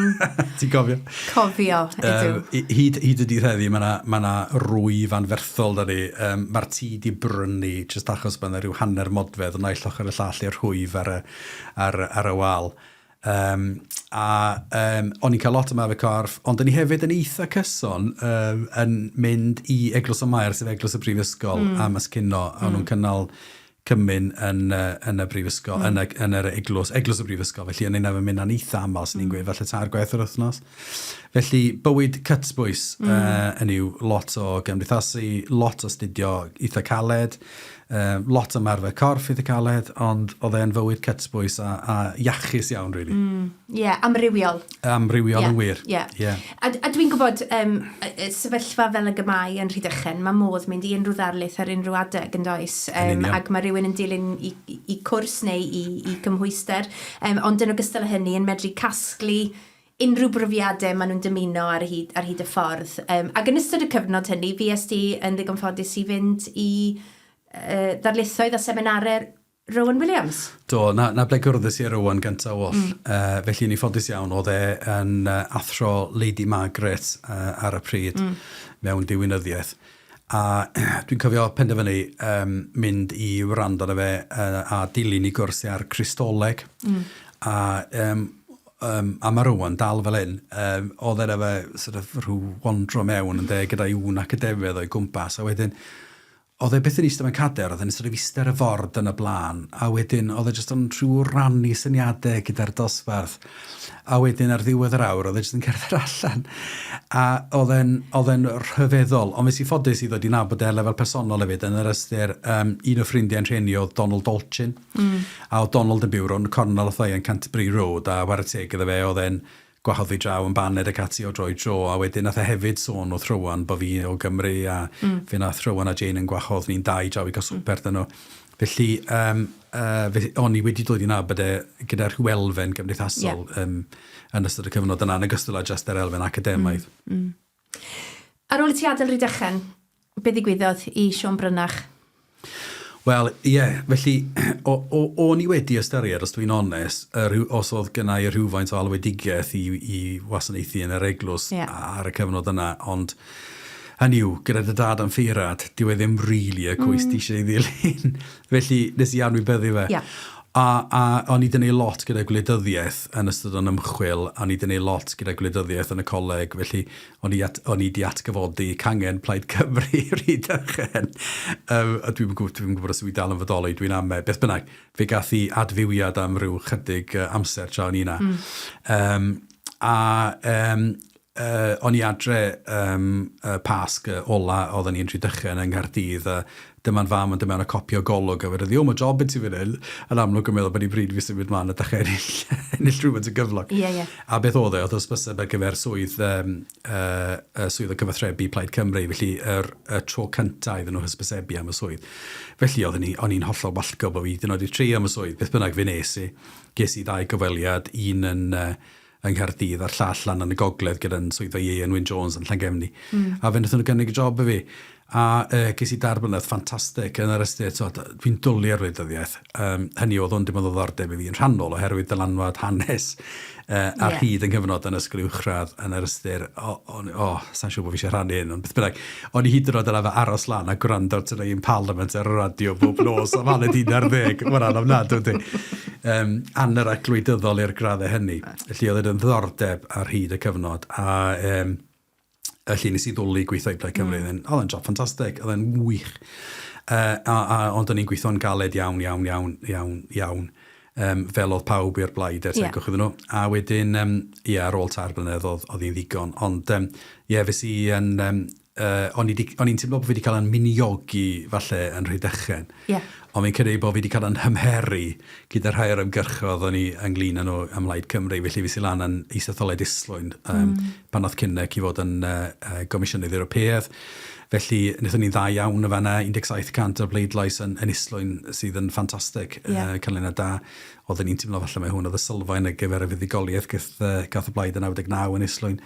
Ti'n cofio? Cofio, ydw. Um, hyd, hyd y dydd heddi, mae yna ma 'na rwyf anferthol da ni. Um, Mae'r tŷ di brynu, jyst achos bod yna rhyw hanner modfedd o naill ochr y llall i'r rhwyf ar y, ar, ar y wal. Um, a um, o'n i'n cael lot o ymarfer corff, ond o'n i hefyd yn eitha cyson um, yn mynd i Eglwys y Maer, sef Eglwys y Brifysgol, mm. am ysgino, a mm. nhw'n cynnal cymun yn, uh, yn y brifysgol, mm. yn, y, yn yr eglwys, eglwys y brifysgol, felly o'n i'n arfer mynd yn eitha aml, sy'n ni'n mm. gweud, falle tair gwaith yr wythnos. Felly, bywyd cytbwys mm. uh, yn yw lot o gymdeithasu, lot o astudio eitha caled, um, lot o ymarfer corff eitha caled, ond oedd e'n fywyd cytbwys a, a iachus iawn, really. Ie, yeah, amrywiol. Amrywiol yeah, yn wir. Ie. Yeah. Yeah. A, a dwi'n gwybod, um, sefyllfa fel y gymau yn Rhydychen, mae modd mynd i unrhyw ddarlith ar unrhyw adeg yn does? Um, ac mae rhywun yn dilyn i, i, i cwrs neu i, i cymhwyster, um, ond yn ogystal â hynny yn medru casglu unrhyw brofiadau maen nhw'n dymuno ar hyd, ar hyd y ffordd. Um, ac yn ystod y cyfnod hynny, fi ti yn ddigon ffodus i fynd i uh, ddarlithoedd a seminarau Rowan Williams. Do, na, na ble gwrddys i Rowan gyntaf oll. Mm. Felly, ni ffodus iawn, oedd e yn uh, athro Lady Margaret uh, ar y pryd mm. mewn diwinyddiaeth. A dwi'n cofio penderfynu um, mynd i wrando arno fe uh, a dilyn i gwrs ar Cristoleg. Mm. A um, um, a mae Rowan dal fel hyn, um, oedd e'n efo sort of rhyw wandro mewn yn de, gyda'i ŵn academaidd o'i gwmpas, a wedyn Oedd e byth yn eistedd mewn cadair, oedd e'n sort of eistedd ar y ford yn y blaen, a wedyn oedd e jyst yn rhyw rannu syniadau gyda'r dosbarth. A wedyn ar ddiwedd yr awr, oedd e jyst yn cerdded allan. A oedd e'n, oedd e'n rhyfeddol. Ond fe si ffodus i ddod i nabod e ar lefel personol hefyd, yn yr ystyr, um, un o ffrindiau'n rhieni oedd Donald Dolchin. Mm. A oedd Donald yn byw rownd y cornel wrtha i yn Canterbury Road, a whare teg iddo fe, oedd e'n gwahodd fi draw yn baned ac ati o dro i dro, a wedyn nath e hefyd sôn wrth Rowan bo fi o Gymru a mm. fe nath Rowan a Jane yn gwahodd ni'n dau draw i gael swper mm. dyn nhw. Felly, um, uh, fe, o'n i wedi dod i nabod e gyda rhyw elfen gymdeithasol yeah. um, yn ystod y cyfnod yna, yn ogystal â just yr elfen academaidd. Mm. Mm. Ar ôl i ti adael Rhydychen, be ddigwyddodd i Siôn Brynach? Wel, ie, yeah, felly, o, o, o'n i wedi ystyried, os dwi'n onest, rhyw, os oedd gynna i rhywfaint o alwedigaeth i, i wasanaethu yn yr eglwys yeah. ar y cyfnod yna, ond hynny yw, gyda dy dad am ffeirad, dyw e ddim really y cwys mm. ti eisiau ei ddilyn. Felly, nes i anwybyddu fe. Yeah. A a o'n i 'di neud lot gyda gwleidyddiaeth yn ystod yn ymchwil, a o'n i 'di neud lot gyda gwleidyddiaeth yn y coleg, felly o'n i at, o'n i 'di atgyfodi cangen Plaid Cymru Rhydychen. Um, a dwi'm yn gwybod, dwi'm yn gwybod os yw i dal yn fodoli, dwi'n ame. Beth bynnag, fe gath i adfywiad am ryw chydig uh, amser tra o'n i 'na. Mm. Um, a um, uh, o'n i adre um, uh, Pasg uh, ola oedden ni'n Rhydychen yng Nghaerdydd a dyma'n fam yn dod mewn a copi o Golwg a wedodd hi, o mae job i ti fan hyn. Yn amlwg yn meddwl bod hi'n bryd i fi symud mlaen a dechrau ennill, ennill rhywfaint o gyflog. Yeah, yeah. A beth oedd e, oedd hysbyseb ar gyfer swydd, um, uh, uh, swydd o cyfathrebu Plaid Cymru, felly yr, y tro cyntaf iddyn nhw hysbysebu am y swydd. Felly oedden ni, o'n i'n hollol wallgo bod fi hyd yn oed i trio am y swydd, beth bynnag fe nes i. Ges i ddau gyfweliad, un yn uh, yng Nghaerdydd a'r llall lan yn y gogledd gyda'n swyddfa Ieuan Wyn Jones yn Llangefni. Mm. A fe wnaethon nhw gynnig y job i fi. A uh, ges i dair blynedd ffantastig yn yr ystyr, so, dwi'n dwlu ar wleidyddiaeth. Um, hynny oedd o'n dim ond o ddiddordeb i fi yn rhannol oherwydd dylanwad hanes uh, ar yeah. hyd yn cyfnod yn ysgol uwchradd yn yr ystyr, o, oh, oh, oh, sa'n siŵr bod fi eisiau rhannu hyn, ond beth bynnag, o'n i hyd yn oed yn arfer aros lan a gwrando ar Tonight in Parliament ar y radio bob nos am hanner 'di 11. Mae'n anodd ofnadw, yndi? Um, anorak gwleidyddol i'r graddau hynny. Felly oedd yn ddiddordeb ar hyd y cyfnod. A um, felly nes i ddwlu gweithio i Plaid Cymru. Mm. Oedd e'n job ffantastig, oedd e'n wych. Uh, a, a, ond o'n i'n gweithio'n galed iawn, iawn, iawn, iawn, iawn. Um, fel oedd pawb i'r blaid er tegwch yeah. iddyn nhw. A wedyn, um, ie, ar ôl 3 blynedd oedd, oedd hi'n ddigon. Ond, um, ie, yeah, fes i yn... Um, uh, o'n i'n teimlo bod fi wedi cael yn miniogi falle yn Rhydychen. Yeah. Ond fi'n credu bod fi wedi cael yn hymheru gyda rhai o'r ymgyrchodd o'n i ynglyn â nhw ym Mhlaid Cymru, felly fi sy'n lan yn isetholiad Islwyn um, mm. pan oedd Kinnock i fod yn uh, uh, Gomisiynydd Ewropeaidd. Felly, wnaethon ni'n dda iawn y fanna, 17% o'r bleidlais yn, yn Islwyn sydd yn ffantastig, yeah. uh, canlyniad da. Oedden ni'n teimlo falle mai hwn oedd y sylfaen ar gyfer y fuddugoliaeth gath, uh, gath y blaid yn 99 yn Islwyn.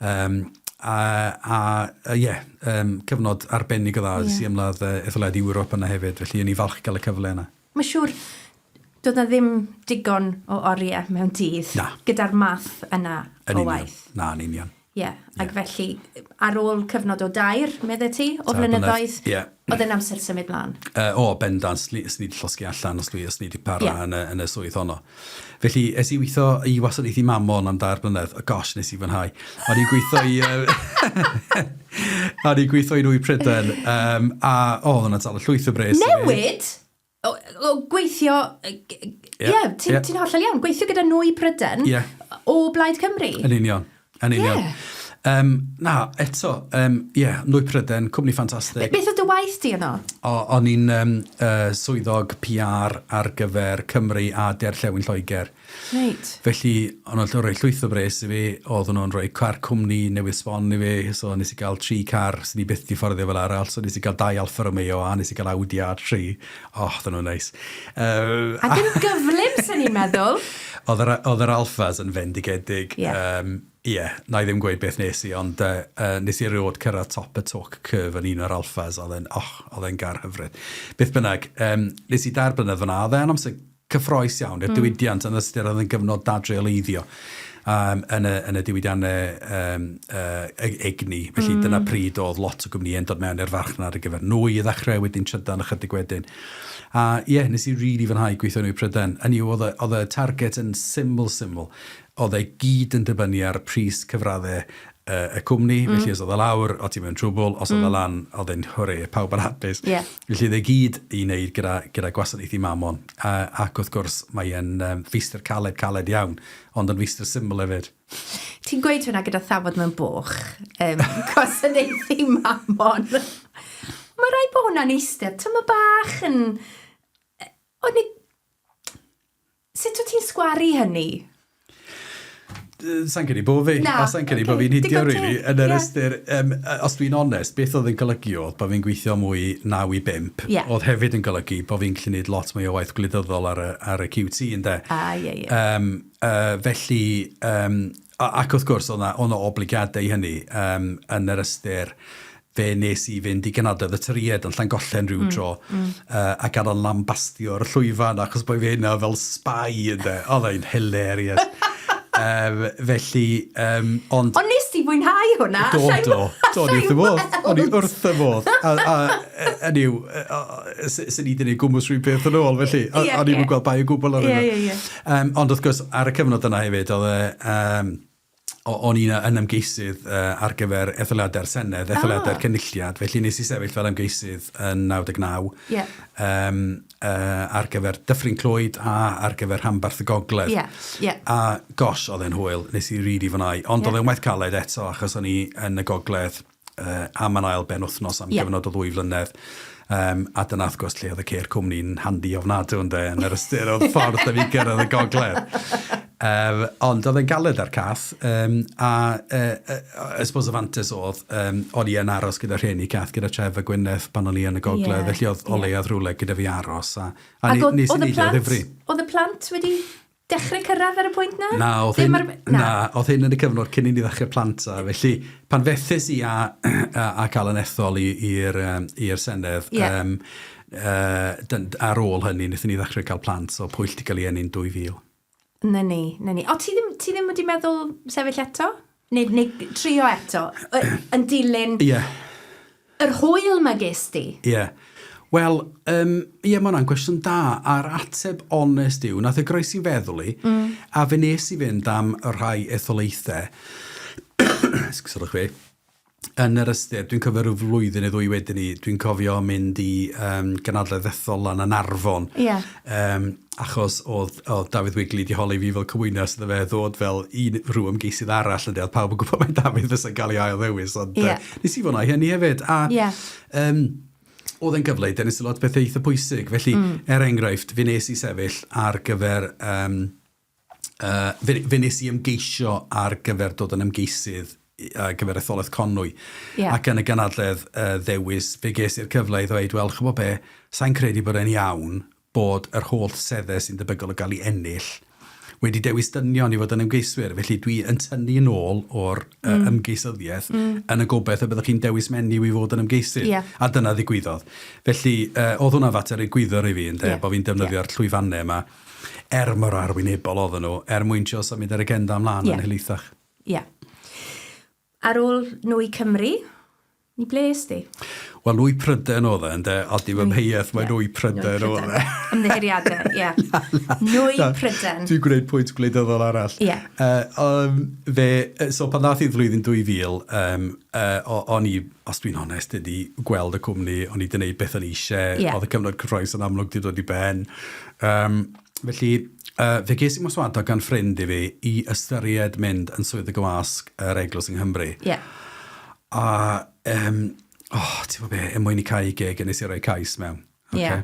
Um, a, a, a ie, yeah, um, cyfnod arbennig o dda, yeah. i ymladd uh, etholiad Ewrop yna hefyd, felly o'n i falch gael y cyfle yna. Mae'n siŵr, doedd na ddim digon o oriau mewn dydd Na. gyda'r math yna Yn o union. waith. Na, yn union. Ie, yeah. ac felly ar ôl cyfnod o dair, medde ti, o 3 blynedd, flynyddoedd, ie. oedd e'n amser symud mlaen. Uh, o, bendant, swn i wedi llosgi allan os dwi, os ni wedi para Ie. yeah. yn, y, yn y swydd honno. Felly, es i weithio i wasanaethu Mamon am 3 blynedd. O, gosh, nes i fwynhau. O'n i'n gweithio i... Uh, o'n i'n gweithio i Nwy Prydain. Um, a, o, oedd hwnna'n talu llwyth o bres i fi. Newid? O, o gweithio, ie, yeah, ti'n ie. ti hollol iawn, gweithio gyda Nwy Prydain Ie. o Blaid Cymru. Yn union, yn union. Ie. Um, na, eto, um, yeah, Nwy Prydain, cwmni ffantastig. Beth oedd dy waith di yno? O, o'n i'n um, uh, swyddog PR ar gyfer Cymru a De-orllewin Lloegr. Reit. Felly, o'n nhw'n rhoi llwyth o bres i fi, oedden nhw'n rhoi car cwmni newydd sbon i fi, so nes i gael tri car sydd i byth di fforddio fel arall, so nes i gael dau Alfa Romeo a nes i gael Audi A3. Oh, oedden nhw'n neis. Ac yn gyflym, sy'n ni'n meddwl. Oedd yr, oedd yr Alphas yn fendigedig. Ie. Um, ie, na i ddim gweud beth nes i, ond uh, uh, nes i erioed cyrraedd top y torque curve yn un o'r Alphas, oedd e'n, oh, oedd e'n gar hyfryd. Beth bynnag, um, nes i 3 blynedd fyna, oedd e'n amser cyffrous iawn i'r diwydiant yn ystyr oedd yn gyfnod dadreoleiddio yn y diwydiannau egni. Felly dyna pryd oedd lot o gwmnïau yn dod mewn i'r farchnad ar gyfer nwy i ddechrau, wedyn trydan ychydig wedyn. A ie, yeah, nes i rili really fwynhau gweithio Nwy Prydain. Hynny yw, oedd y target yn syml, syml. Oedd e gyd yn dibynnu ar pris cyfraddau y cwmni, felly os oedd e lawr, o ti mewn trwbl, os oedd e lan, oedd e'n hwre, pawb yn hapus. Felly oedd e gyd i wneud gyda gwasanaethu Mamon. Ac wrth gwrs, mae e'n feistr caled, caled iawn, ond yn feistr syml hefyd. Ti'n gweud hwnna gyda thafod mewn boch, gwasanaethu Mamon. Mae rhaid bod hwnna'n eistedd, tyma bach yn. O'n i. Sut wyt ti'n sgwaru hynny? Sa'n credu bod fi. Na, A sa'n credu bod fi'n hidio, Digon teg, really. Yn yr ystyr, os dwi'n onest, beth oedd yn golygu oedd bod fi'n gweithio mwy 9 i 5. Oedd hefyd yn golygu bod fi'n gallu gwneud lot mwy o waith gwleidyddol ar y QT, ynde. Ah, ie, ie. Felly, ac wrth gwrs, oedd 'na obligiadau i hynny yn yr ystyr fe nes i fynd i gynadledd y Torïaid yn Llangollen rhyw tro a gadael lambastio'r llwyfan achos bod fi yna fel spy, ynde. Oedd e'n hilarious. Felly, ond Ond nes ti fwynhau hwnna? Do, do. Do, o'n i wrth y modd. O'n i wrth y modd. A hynny yw, sy'n ni wedi gwneud gwmws rhywun peth yn ôl, felly. O'n i'n gweld bai o gwbl ar Ie, hynny. ie, ie. Ond wrth gwrs, ar y cyfnod yna hefyd, oedd e, o'n i'n yn ymgeisydd ar gyfer etholiadau'r Senedd, etholiadau'r Cynulliad, felly nes i sefyll fel ymgeisydd yn 99 ar gyfer Dyffryn Clwyd a ar gyfer Rhanbarth y Gogledd. Ie, ie. A gosh, oedd e'n hwyl, nes i rili fwynhau. Ond oedd e'n waith caled eto, achos o'n i yn y Gogledd am yn ail ben wythnos am gyfnod o 2 flynedd. A dyna wrth gwrs lle oedd y ceir cwmni'n handi ofnadw, ynde, yn yr ystyr oedd ffordd da fi gyrraedd y Gogledd. Ond oedd e'n galed ar Cath, a I suppose y fantes oedd, o'n i yn aros gyda rhieni Cath, gyda Tref a Gwyneth pan o'n i yn y Gogledd, felly oedd o leiaf rhywle gyda fi aros. A Ac nes i oedd y neud o plant, ddifri. oedd y plant wedi dechrau cyrraedd ar y pwynt na? Na, oedd Ddim hyn, na, oedd hyn yn y cyfnod cyn i ni ddechrau plant a felly pan fethes i a cael yn ethol i'r Senedd, ar ôl hynny, wnaethon ni ddechrau cael plant, so Pwyll di gael ei eni'n 2000. Na ni, na ni. O, ti ddim wedi meddwl sefyll eto? Neu trio eto? Yn dilyn yr hwyl ma ges di? Ie. Wel, ie, mae hwnna'n gwestiwn da. A'r ateb onest yw, nath e groesi'n feddwl i, a fe nes i fynd am y rhai etholaethau, esgusodwch fi, yn yr ystyr, dwi'n cofio rhyw flwyddyn neu ddwy wedyn ni, dwi'n cofio mynd i gynadledd ddethol lan yn Arfon. Achos oedd Dafydd Wigley di holi fi fel cymwynas iddo fe ddod fel un rhyw ymgeisydd arall yn oedd pawb yn gwybod mai Dafydd fysa'n cael ei ail ddewis, ond nes i fwynhau hynny hefyd. A oedd e'n gyfle i dynnu sylw at bethau eitha pwysig. Felly, er enghraifft, fe nes i sefyll ar gyfer... Fe nes i ymgeisio ar gyfer dod yn ymgeisydd ar gyfer etholaeth Conwy. Ac yn y gynadledd ddewis, fe ges i'r cyfle i ddweud, "Wel, chybod be, sa'n credu bod e'n iawn bod yr holl seddau sy'n debygol o gael ei ennill wedi dewis dynion i fod yn ymgeiswyr. Felly dwi yn tynnu yn ôl o'r ymgeisyddiaeth yn y gobaith y byddwch chi'n dewis menyw i fod yn ymgeisydd." A dyna ddigwyddodd. Felly, oedd hwnna fater egwyddor i fi, ynde, bod fi'n defnyddio'r llwyfannau yma, er mor arwynebol oedden nhw, er mwyn trio symud yr agenda ymlaen yn helaethach. Ie. Ar ôl Nwy Cymru, i ble es di? Wel, Nwy Prydain oedd e, ynde, a dim amheuaeth mae Nwy Prydain oedd e. Ymddiheuriadau, ie. Nwy Prydain. Dwi'n gwneud pwynt gwleidyddol arall. So pan ddath i flwyddyn 2000, o'n i, os dwi'n onest, wedi gweld y cwmni, o'n i wedi gwneud beth o'n i eisiau, oedd y cyfnod cyffrous yn amlwg wedi dod i ben. Felly, fe ges i mherswadio gan ffrind i fi i ystyried mynd yn swyddog y gwasg yr Eglwys yng Nghymru. A, oh, ti'n gwybod be, er mwyn i cau geg, nes i roi cais mewn. Okay?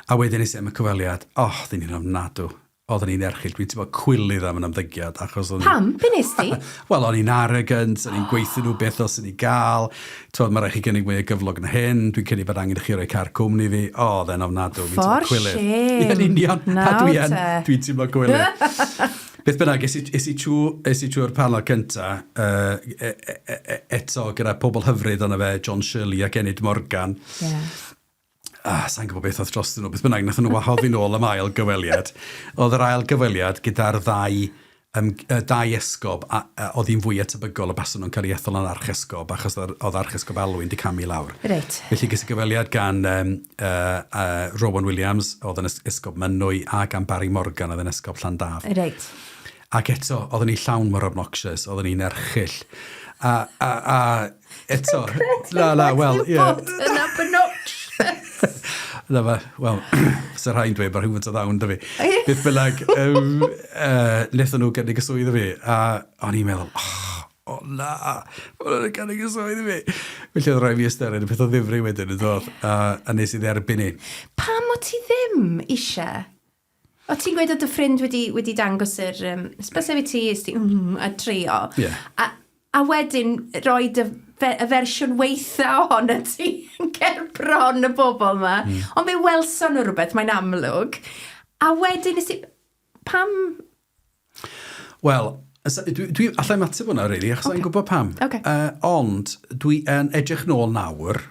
A wedyn nes i am y cyfweliad, oh, ddyn ni'n ofnadw. Oedden ni'n erchyll, dwi'n teimlo cwilydd am yn ymddygiad, achos o'n... Pam? Be nes di? Wel, o'n i'n arrogant, o'n i'n gweithio nhw beth os o'n i gael. Twod, mae rhaid chi gynnig mwy o gyflog na hyn, dwi'n credu bod angen i chi roi car cwmni fi. O, oedd e'n ofnadw, fi'n teimlo cwilydd. For shame. Yn union, a dwi yn, dwi'n teimlo gwilydd. Beth bynnag, es i, es i, trw, es i trwy'r panel cynta, uh, e, e, e, eto gyda pobl hyfryd ond fe, John Shirley ac Enid Morgan. Yeah. Ah, sa'n gwybod beth oedd drostyn nhw, beth bynnag, nath nhw wahodd fi nôl am ail gyfweliad. Oedd yr ail gyfweliad gyda'r ddau, um, dau esgob, a, a oedd hi'n fwy atebygol y baswn nhw'n cael ei ethol yn archesgob, achos oedd archesgob Alwyn di camu lawr. Reit. Felly ges i gyfweliad gan um, uh, uh, Rowan Williams, oedd yn esgob Mynwy, a gan Barry Morgan, oedd yn esgob Llandaf. Reit. Ac eto, oedden ni llawn mor obnoxious, oedden ni'n erchyll. A, a, a eto... Na, na, wel, ie. Bod yn obnoxious. Na fe, wel, fysa rhai'n dweud bod rhywfaint o ddawn 'da fi. Beth bynnag, um, uh, wnaethon nhw gynnig y swydd i fi, a o'n i'n meddwl, oh, o oh, na, maen nhw'n gynnig y swydd i fi. Felly oedd rhaid fi ystyried y peth o ddifri wedyn yn dod, a, a nes i dderbyn i. Pam o ti ddim eisiau O ti'n gweud oedd dy ffrind wedi, wedi dangos yr um, hysbyseb i ti, ys ti, mm, a trio. Yeah. A, a wedyn rhoi dy, fe, y fersiwn weitha ohono ti yn ger bron y bobl yma. Ond fe welson nhw rhywbeth, mae'n amlwg. A wedyn nes i... Pam... Wel, dwi, dwi, allai mateb hwnna, really, achos okay. gwybod pam. Okay. Ond dwi yn edrych nôl nawr,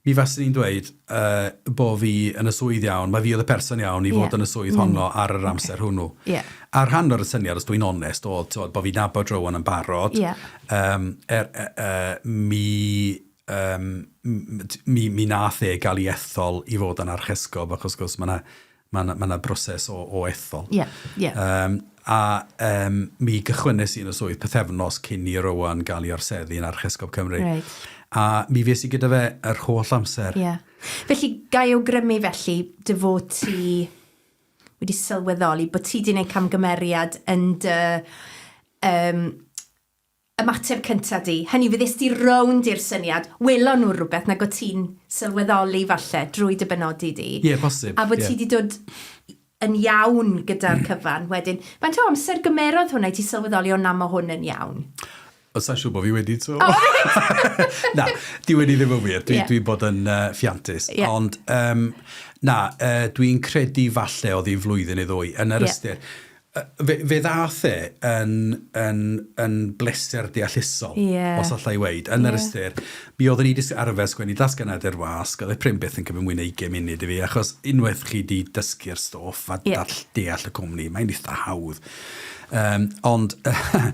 mi faswn i'n dweud uh, bo fi yn y swydd iawn, mae fi oedd y person iawn i fod yeah. yn y swydd honno ar yr amser okay. hwnnw. Yeah. A rhan o'r syniad, os dwi'n onest, oedd tywed, bo fi'n nabod Rowan yn barod. Yeah. Um, er, er, mi, um, mi, mi nath e gael ei ethol i fod yn archesgob, achos gwrs mae yna ma 'na, ma 'na broses o, o ethol. Ie, ie. Um, a um, mi gychwynnes i yn y swydd pythefnos cyn i Rowan gael ei orseddu yn Archesgob Cymru. Right. A mi fues i gyda fe yr holl amser. Ie. Yeah. Felly, ga i awgrymu felly dy fod ti wedi sylweddoli bod ti wedi gwneud camgymeriad yn dy um, ymateb cynta di, hynny yw fe ddest di rownd i'r syniad, welon nhw rhywbeth nag o ti'n sylweddoli falle drwy dy benodi di. Ie, posib. A bod ti di dod yn iawn gyda'r cyfan wedyn. Faint o amser gymerodd hwnna i ti sylweddoli o na ma hwn yn iawn? O, sa'n siŵr bod fi wedi to. O, reit! Na, di wedi ddim yn wir. Dwi, yeah. dwi bod yn uh, ffiantus. Yeah. Ond, um, na, uh, dwi'n credu falle oedd hi'n flwyddyn neu ddwy yn yr yeah. ystyr. Fe, fe ddath e yn, yn, yn bleser deallusol, yeah. os allai weid, yn yr yeah. ystyr. Mi oeddwn i wedi arfer sgwennu dasganad i'r wasg, oedd e prin byth yn cymryd mwy na 20 munud i fi, achos unwaith chi wedi dysgu'r stwff a yeah. dall, deall y cwmni, mae'n eitha hawdd. Um, ond uh,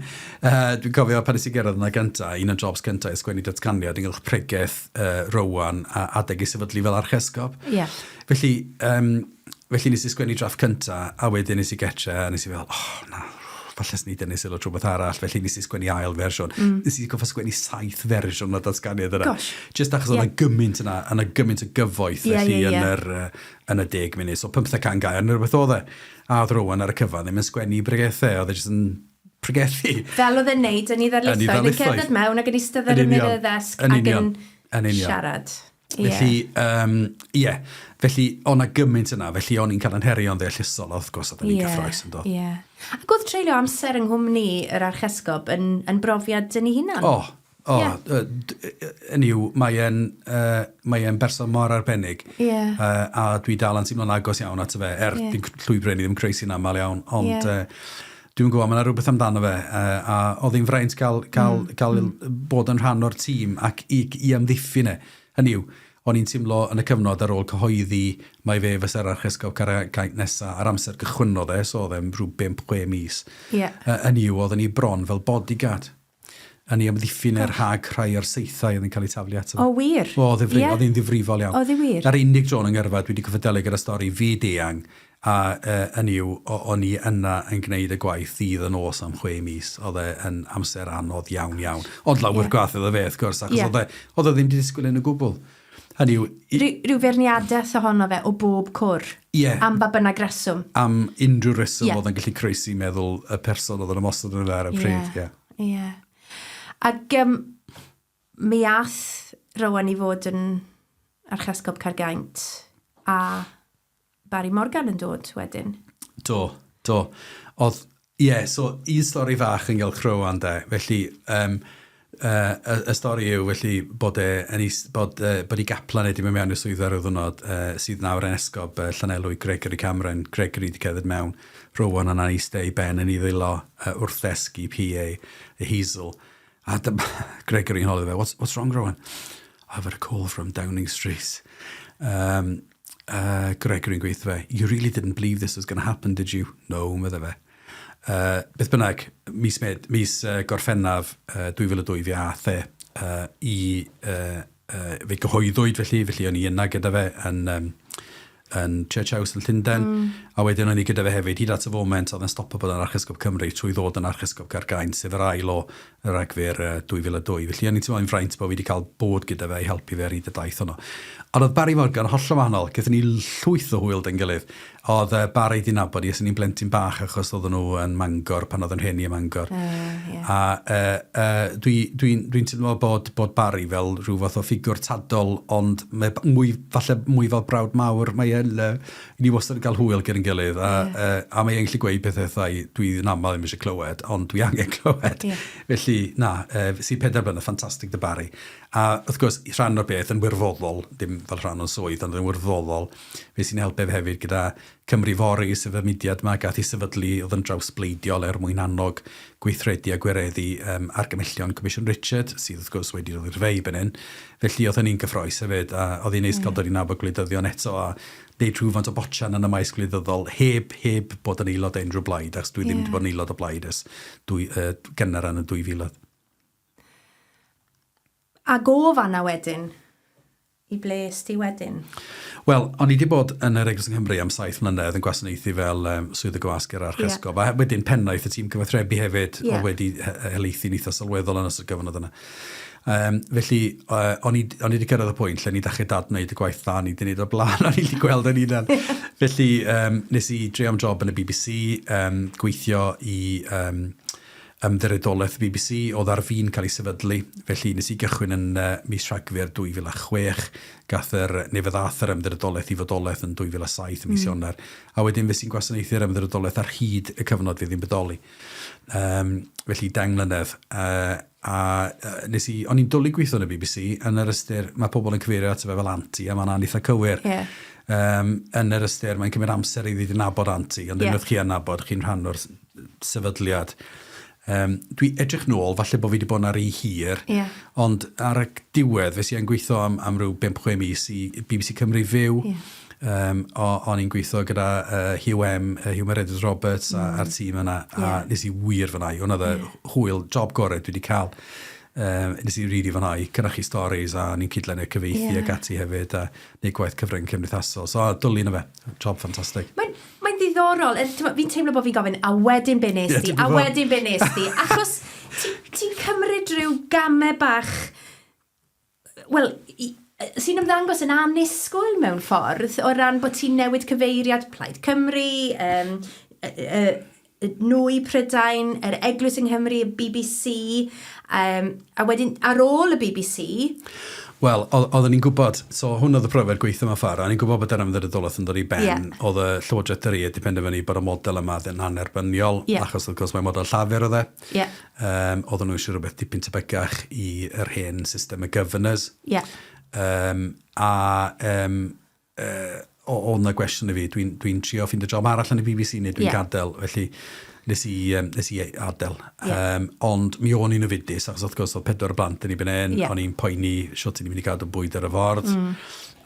dwi'n cofio pan nes i gerdded yna gynta, un o'n jobs cynta i sgwennu datganiad ynghylch pregeth uh, Rowan a adeg ei sefydlu fel archesgob. Yeah. Felly, um, Felly nes i sgwennu drafft cynta, a wedyn nes i getre, a nes i feddwl, oh, na, falle swn i dynnu sylw at rhywbeth arall, felly nes i sgwennu ail fersiwn. Nes i gorfod sgwennu saith fersiwn o'r datganiad yna. Gosh. Just achos oedd Ie. yna gymaint yna, yna gymaint o gyfoeth Ie, felly ie, yn ie. yr, yy, yn y deg munud. So 15 can gair neu rhywbeth oedd e. A oedd Rowan ar y cyfan ddim yn sgwennu bregethau, oedd e jyst yn pregethu. Fel oedd e'n neud yn ei Yn ei ddarlithoedd, yn ddarlithoedd. cerdded mewn ac yn eistedd ar Yn ymyl union. y ddesg Yn ac yn union. Yn union. siarad. Ie. Felly, um, ie, felly, o' 'na gymaint yna, felly o'n i'n cael yn herio'n ddeallusol, a wrth gwrs, oedden ni'n Ie, gyffroes yn doedd. Ie. Ac oedd treulio amser yng nghwmni yr archesgob yn, yn brofiad yn ei hunan? O, o, Ie. yeah. hynny yw, mae e'n, uh, mae e'n berson mor arbennig. Ie. Uh, a dwi dal yn teimlo'n agos iawn ato fe, er Ie. yeah. llwybr ni ddim croesi'n aml iawn, ond Ie. yeah. uh, dwi'n gwybod, mae yna rhywbeth amdano fe, uh, a oedd hi'n fraint cael, cael, cael bod yn rhan o'r tîm ac i, i amddiffyn e. Hynny yw, o'n i'n teimlo yn y cyfnod ar ôl cyhoeddi mai fe fysa'r archesgob Caergaint nesa, a'r amser gychwynnodd e, so oedd e'n rhyw 5-6 mis. Ie. Hynny yw, oedden ni bron fel bodyguard. Yn ei amddiffyn e rhag rhai o'r saethau oedd yn cael eu taflu ato fe. O, wir? O, ddifri, Ie. oedd hi'n ddifrifol iawn. Oedd hi wir? Na'r unig dro yn 'y ngyrfa dwi wedi gorfod delio gyda stori fyd eang, a uh, hynny yw, o'n i yna yn gwneud y gwaith ddydd a nos am chwe mis. Oedd e yn amser anodd iawn iawn. Ond lawer Ie. gwaeth iddo fe, wrth gwrs, achos Ie. oedd e, oedd e ddim wedi disgwyl hyn o gwbl. Hynny yw, i, Rhyw, rhyw feirniadaeth ohono fe o bob cwr. Ie. Am ba bynnag reswm. Am unrhyw reswm Ie. oedd yn gallu croesi meddwl y person oedd yn ymosod arno fe ar y pryd. Ie. Ie. Ac um, mi ath Rowan i fod yn Archesgob Caergaint a Barry Morgan yn dod wedyn. Do. Do. Oedd, ie, yeah, so un stori fach yn gylch Rowan de. Felly, um, uh, y, y stori yw felly bod e yn is, bod, uh, bod ei gaplan e wedi mynd mewn i'r swyddfa ryw ddwrnod, uh, sydd nawr yn esgob uh, Llanelwy, Gregory Cameron. Gregory wedi cerdded mewn, Rowan yna'n eistedd ei ben yn ei ddwylo uh, wrth ddesg i PA, Hazel. A dyma Gregory yn holi fe, what's, what's wrong, Rowan? I've had a call from Downing Street. Um, Gregory yn gweithio fe, you really didn't believe this was going to happen, did you? No, medde fe. Beth bynnag, mis, med, mis Gorffennaf 2002 fi ath e i fe gyhoeddwyd felly, felly o'n i yna gyda fe yn, um, yn Church House yn Llundain, a wedyn o'n i gyda fe hefyd hyd at y foment oedd yn stopo bod yn Archesgob Cymru trwy ddod yn Archesgob Caergaint, sef yr ail o Ragfyr 2002. Felly o'n i'n teimlo'n fraint bod fi wedi cael bod gyda fe i helpu fe ar hyd y daith honno. Ond oedd Barry Morgan hollol wahanol, gaethon ni llwyth o hwyl 'da'n gilydd. Oedd Barry 'di nabod i ers o'n i'n blentyn bach achos oedden nhw yn Mangor pan oedd yn rhieni ym Mangor. Yeah. A uh, uh, dwi'n dwi, dwi, dwi teimlo bod, bod Barry fel rhyw fath o ffigwr tadol, ond mae mwy, falle mwy fel brawd mawr. Mae e'n, ni wastad yn cael hwyl gyda'n gilydd, a, yeah. a mae e'n gallu gweud pethau wrtha dwi yn aml ddim eisiau clywed, ond dwi angen clywed. Yeah. Felly, na, si 4 blynedd, ffantastig 'da Barry. A wrth gwrs, rhan o'r beth yn wirfoddol, dim fel rhan o'n swydd, ond yn wirfoddol, fe sy'n helpu hefyd gyda Cymru Fory, sef y mudiad yma gath ei sefydlu oedd yn drawsbleidiol er mwyn annog gweithredu a gwireddu argymhellion Comisiwn Richard, sydd wrth gwrs wedi dod i'r fei fan hyn. Felly oedd hynny'n gyffrous hefyd, a oedd hi'n neis cael dod i nabod gwleidyddion eto a wneud rhywfaint o botsian yn y maes gwleidyddol heb, heb bod yn aelod o unrhyw blaid, achos dwi ddim wedi bod yn aelod o blaid ers dwy, gynnar yn y 2000. Ac o fanna wedyn, i ble es ti wedyn? Wel, o'n i wedi bod yn yr Eglwys yng Nghymru am 7 mlynedd yn gwasanaethu fel swyddog y wasg yr Archesgob, a wedyn pennaeth y tîm cyfathrebu hefyd, oedd wedi helaethu'n eitha sylweddol yn ystod gyfnod yna. Felly, o'n i wedi cyrraedd y pwynt lle ni ddechrau dadwneud y gwaith dda ni wedi gwneud o'r blaen, o'n i wedi gweld yn hunan. Felly, nes i drio am job yn y BBC, gweithio i Ymddiriedolaeth y BBC oedd ar fin cael ei sefydlu, felly nes i gychwyn yn mis Rhagfyr 2006, gath yr, neu fe ddath yr Ymddiriedolaeth i fodolaeth yn 2007 ym mis Ionawr, a wedyn fues i'n gwasanaethu'r Ymddiriedolaeth ar hyd y cyfnod fydd hi'n bodoli. Um, felly 10 mlynedd. A nes i, o'n i'n dwlu gweithio yn y BBC, yn yr ystyr, mae pobl yn cyfeirio ato fe fel anti, a mae'n eitha cywir. Yn yr ystyr, mae'n cymryd amser i ddod i nabod anti, ond unwaith chi yn nabod, chi'n rhan o'r sefydliad. Dwi edrych nôl, falle bod fi wedi bod yn ar ei hir, ond ar y diwedd, fues i yn gweithio am ryw 5-6 mis i BBC Cymru Fyw. O'n i'n gweithio gyda Hugh M, Hugh Meredith Roberts a'r tîm yna, a nes i wir fwynhau. Hwnna oedd y hwyl, job gorau dwi wedi cael. Nes i rili fwynhau cynhyrchu stories a o'n i'n cydlynu cyfieithu ac ati hefyd a neud gwaith cyfrwng cymdeithasol. So, dwlu na fe. Job ffantastig. Mae'n ddiddorol. Fi'n teimlo bod fi'n gofyn, a wedyn be nes di? A wedyn be nes di? Achos ti'n cymryd rhyw gamau bach, wel, sy'n ymddangos yn annisgwyl mewn ffordd, o ran bod ti'n newid cyfeiriad Plaid Cymru, nwy Prydain, yr Eglwys yng Nghymru, y BBC, a wedyn ar ôl y BBC. Wel, oedden ni'n gwybod, so hwn oedd y profiad gweithio mewn ffordd, o'n i'n gwybod bod yr ymddiriedolaeth yn dod i ben, oedd y Llywodraeth Dorïaidd wedi penderfynu bod y model yma yn annerbyniol, achos wrth gwrs mae model Llafur oedd e. Oedden nhw eisiau rhywbeth dipyn tebygach i yr hen system y governors. A oedd 'na gwestiwn i fi, dwi'n dwi trio ffeindio job arall yn y BBC neu dwi'n gadael, felly nes i adael. Ond mi o'n i'n ofidus, achos wrth gwrs oedd pedwar o blant yn ei ben, o'n i'n poeni sut i'n mynd i gadw bwyd ar y ford.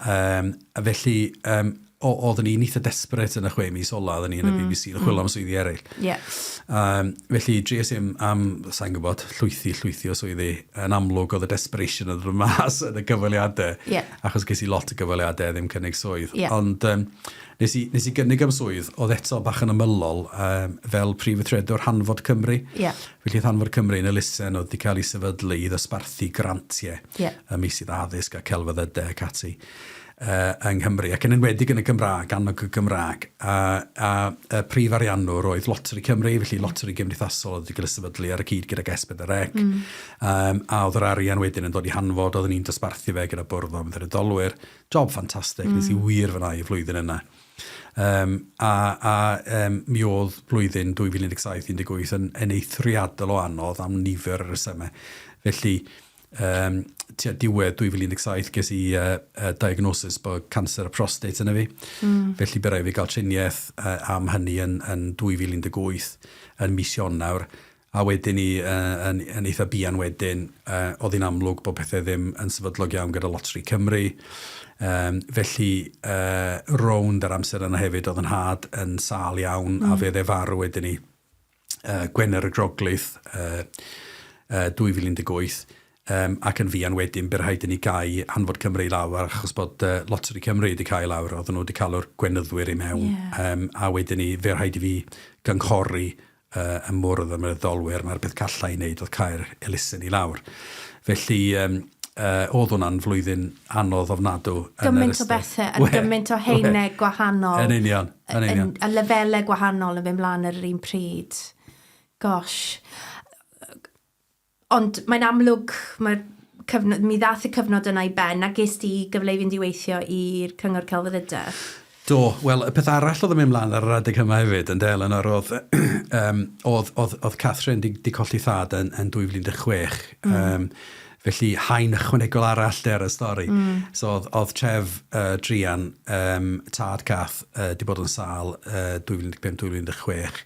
A felly, oeddwn i'n eitha desperate yn y 6 mis ola, oeddwn i yn y BBC, yn chwilio am swyddi eraill. Felly, dries i am, sa'n gwybod, llwythi, llwythi o swyddi. Yn amlwg oedd y desperation yn dod mas yn y gyfweliadau, achos ges i lot o gyfweliadau ddim cynnig swydd. Ond nes i gynnig am swydd, oedd eto bach yn ymylol, fel prif weithredwr Hanfod Cymru. Felly oedd Hanfod Cymru yn elusen oedd wedi cael ei sefydlu i ddosbarthu grantiau ym meysydd addysg a celfyddydau ac ati yng Nghymru, ac yn enwedig yn y Gymraeg, annog y Gymraeg. A y prif ariannwr oedd Loteri Cymru, felly Loteri Gymdeithasol oedd wedi cael ei sefydlu ar y cyd gydag S4C. A oedd yr arian wedyn yn dod i Hanfod, oedden ni'n dosbarthu fe gyda bwrdd o ymddiriedolwyr. Job ffantastig, nes i wir fwynhau y flwyddyn yna. Um, a a um, mi oedd blwyddyn 2017-18 yn, yn eithriadol o anodd am nifer o resymau. Felly, um, tua diwedd 2017 ges i uh, uh, diagnosis bod canser y prostate yna fi. Felly bu raid fi gael triniaeth uh, am hynny yn, yn 2018 yn mis Ionawr. A wedyn 'ny yy yn yn eitha buan wedyn yy o'dd hi'n amlwg bod pethe ddim yn sefydlog iawn gyda Loteri Cymru. Yym felly yy rownd yr amser yna hefyd o'dd 'y nhad yn sâl iawn a fe o'dd e farw wedyn 'ny yy Gwener y Groglith yy yy 2018. Yym ac yn fuan wedyn bu rhaid i ni gau Hanfod Cymru i lawr achos bod yy Loteri Cymru wedi cau lawr, oedden nhw wedi cael yr gwenyddwyr i mewn. Ie. Yym a wedyn 'ny fe rhaid i fi gynghori yy ym Mwrdd y Ymreddolwyr mai'r peth calla i wneud oedd cau'r elusen i lawr. Felly yym yy o'dd hwnna'n flwyddyn anodd ofnadw yn yr Gymaint o ystyr. bethe a gymaint o haenau gwahanol. Yn union, yn union. A lefelau gwahanol yn mynd mlaen ar yr un pryd. Gosh. Ond mae'n amlwg, mae'r cyfnod, mi ddaeth y cyfnod yna i ben a ges di gyfle i fynd i weithio i'r Cyngor Celfyddydau. Do, wel, y peth arall oedd yn mynd mlaen ar yr adeg yma hefyd, ynde, Eleanor, oedd, um, oedd, oedd, oedd Catherine di, di colli thad yn, yn 2016. Mm. Um, felly, haen ychwanegol arall de ar y stori. Mm. So, oedd, oedd Trev uh, Druan, um, tad Cath, uh, di bod yn sâl uh, 2015-2016.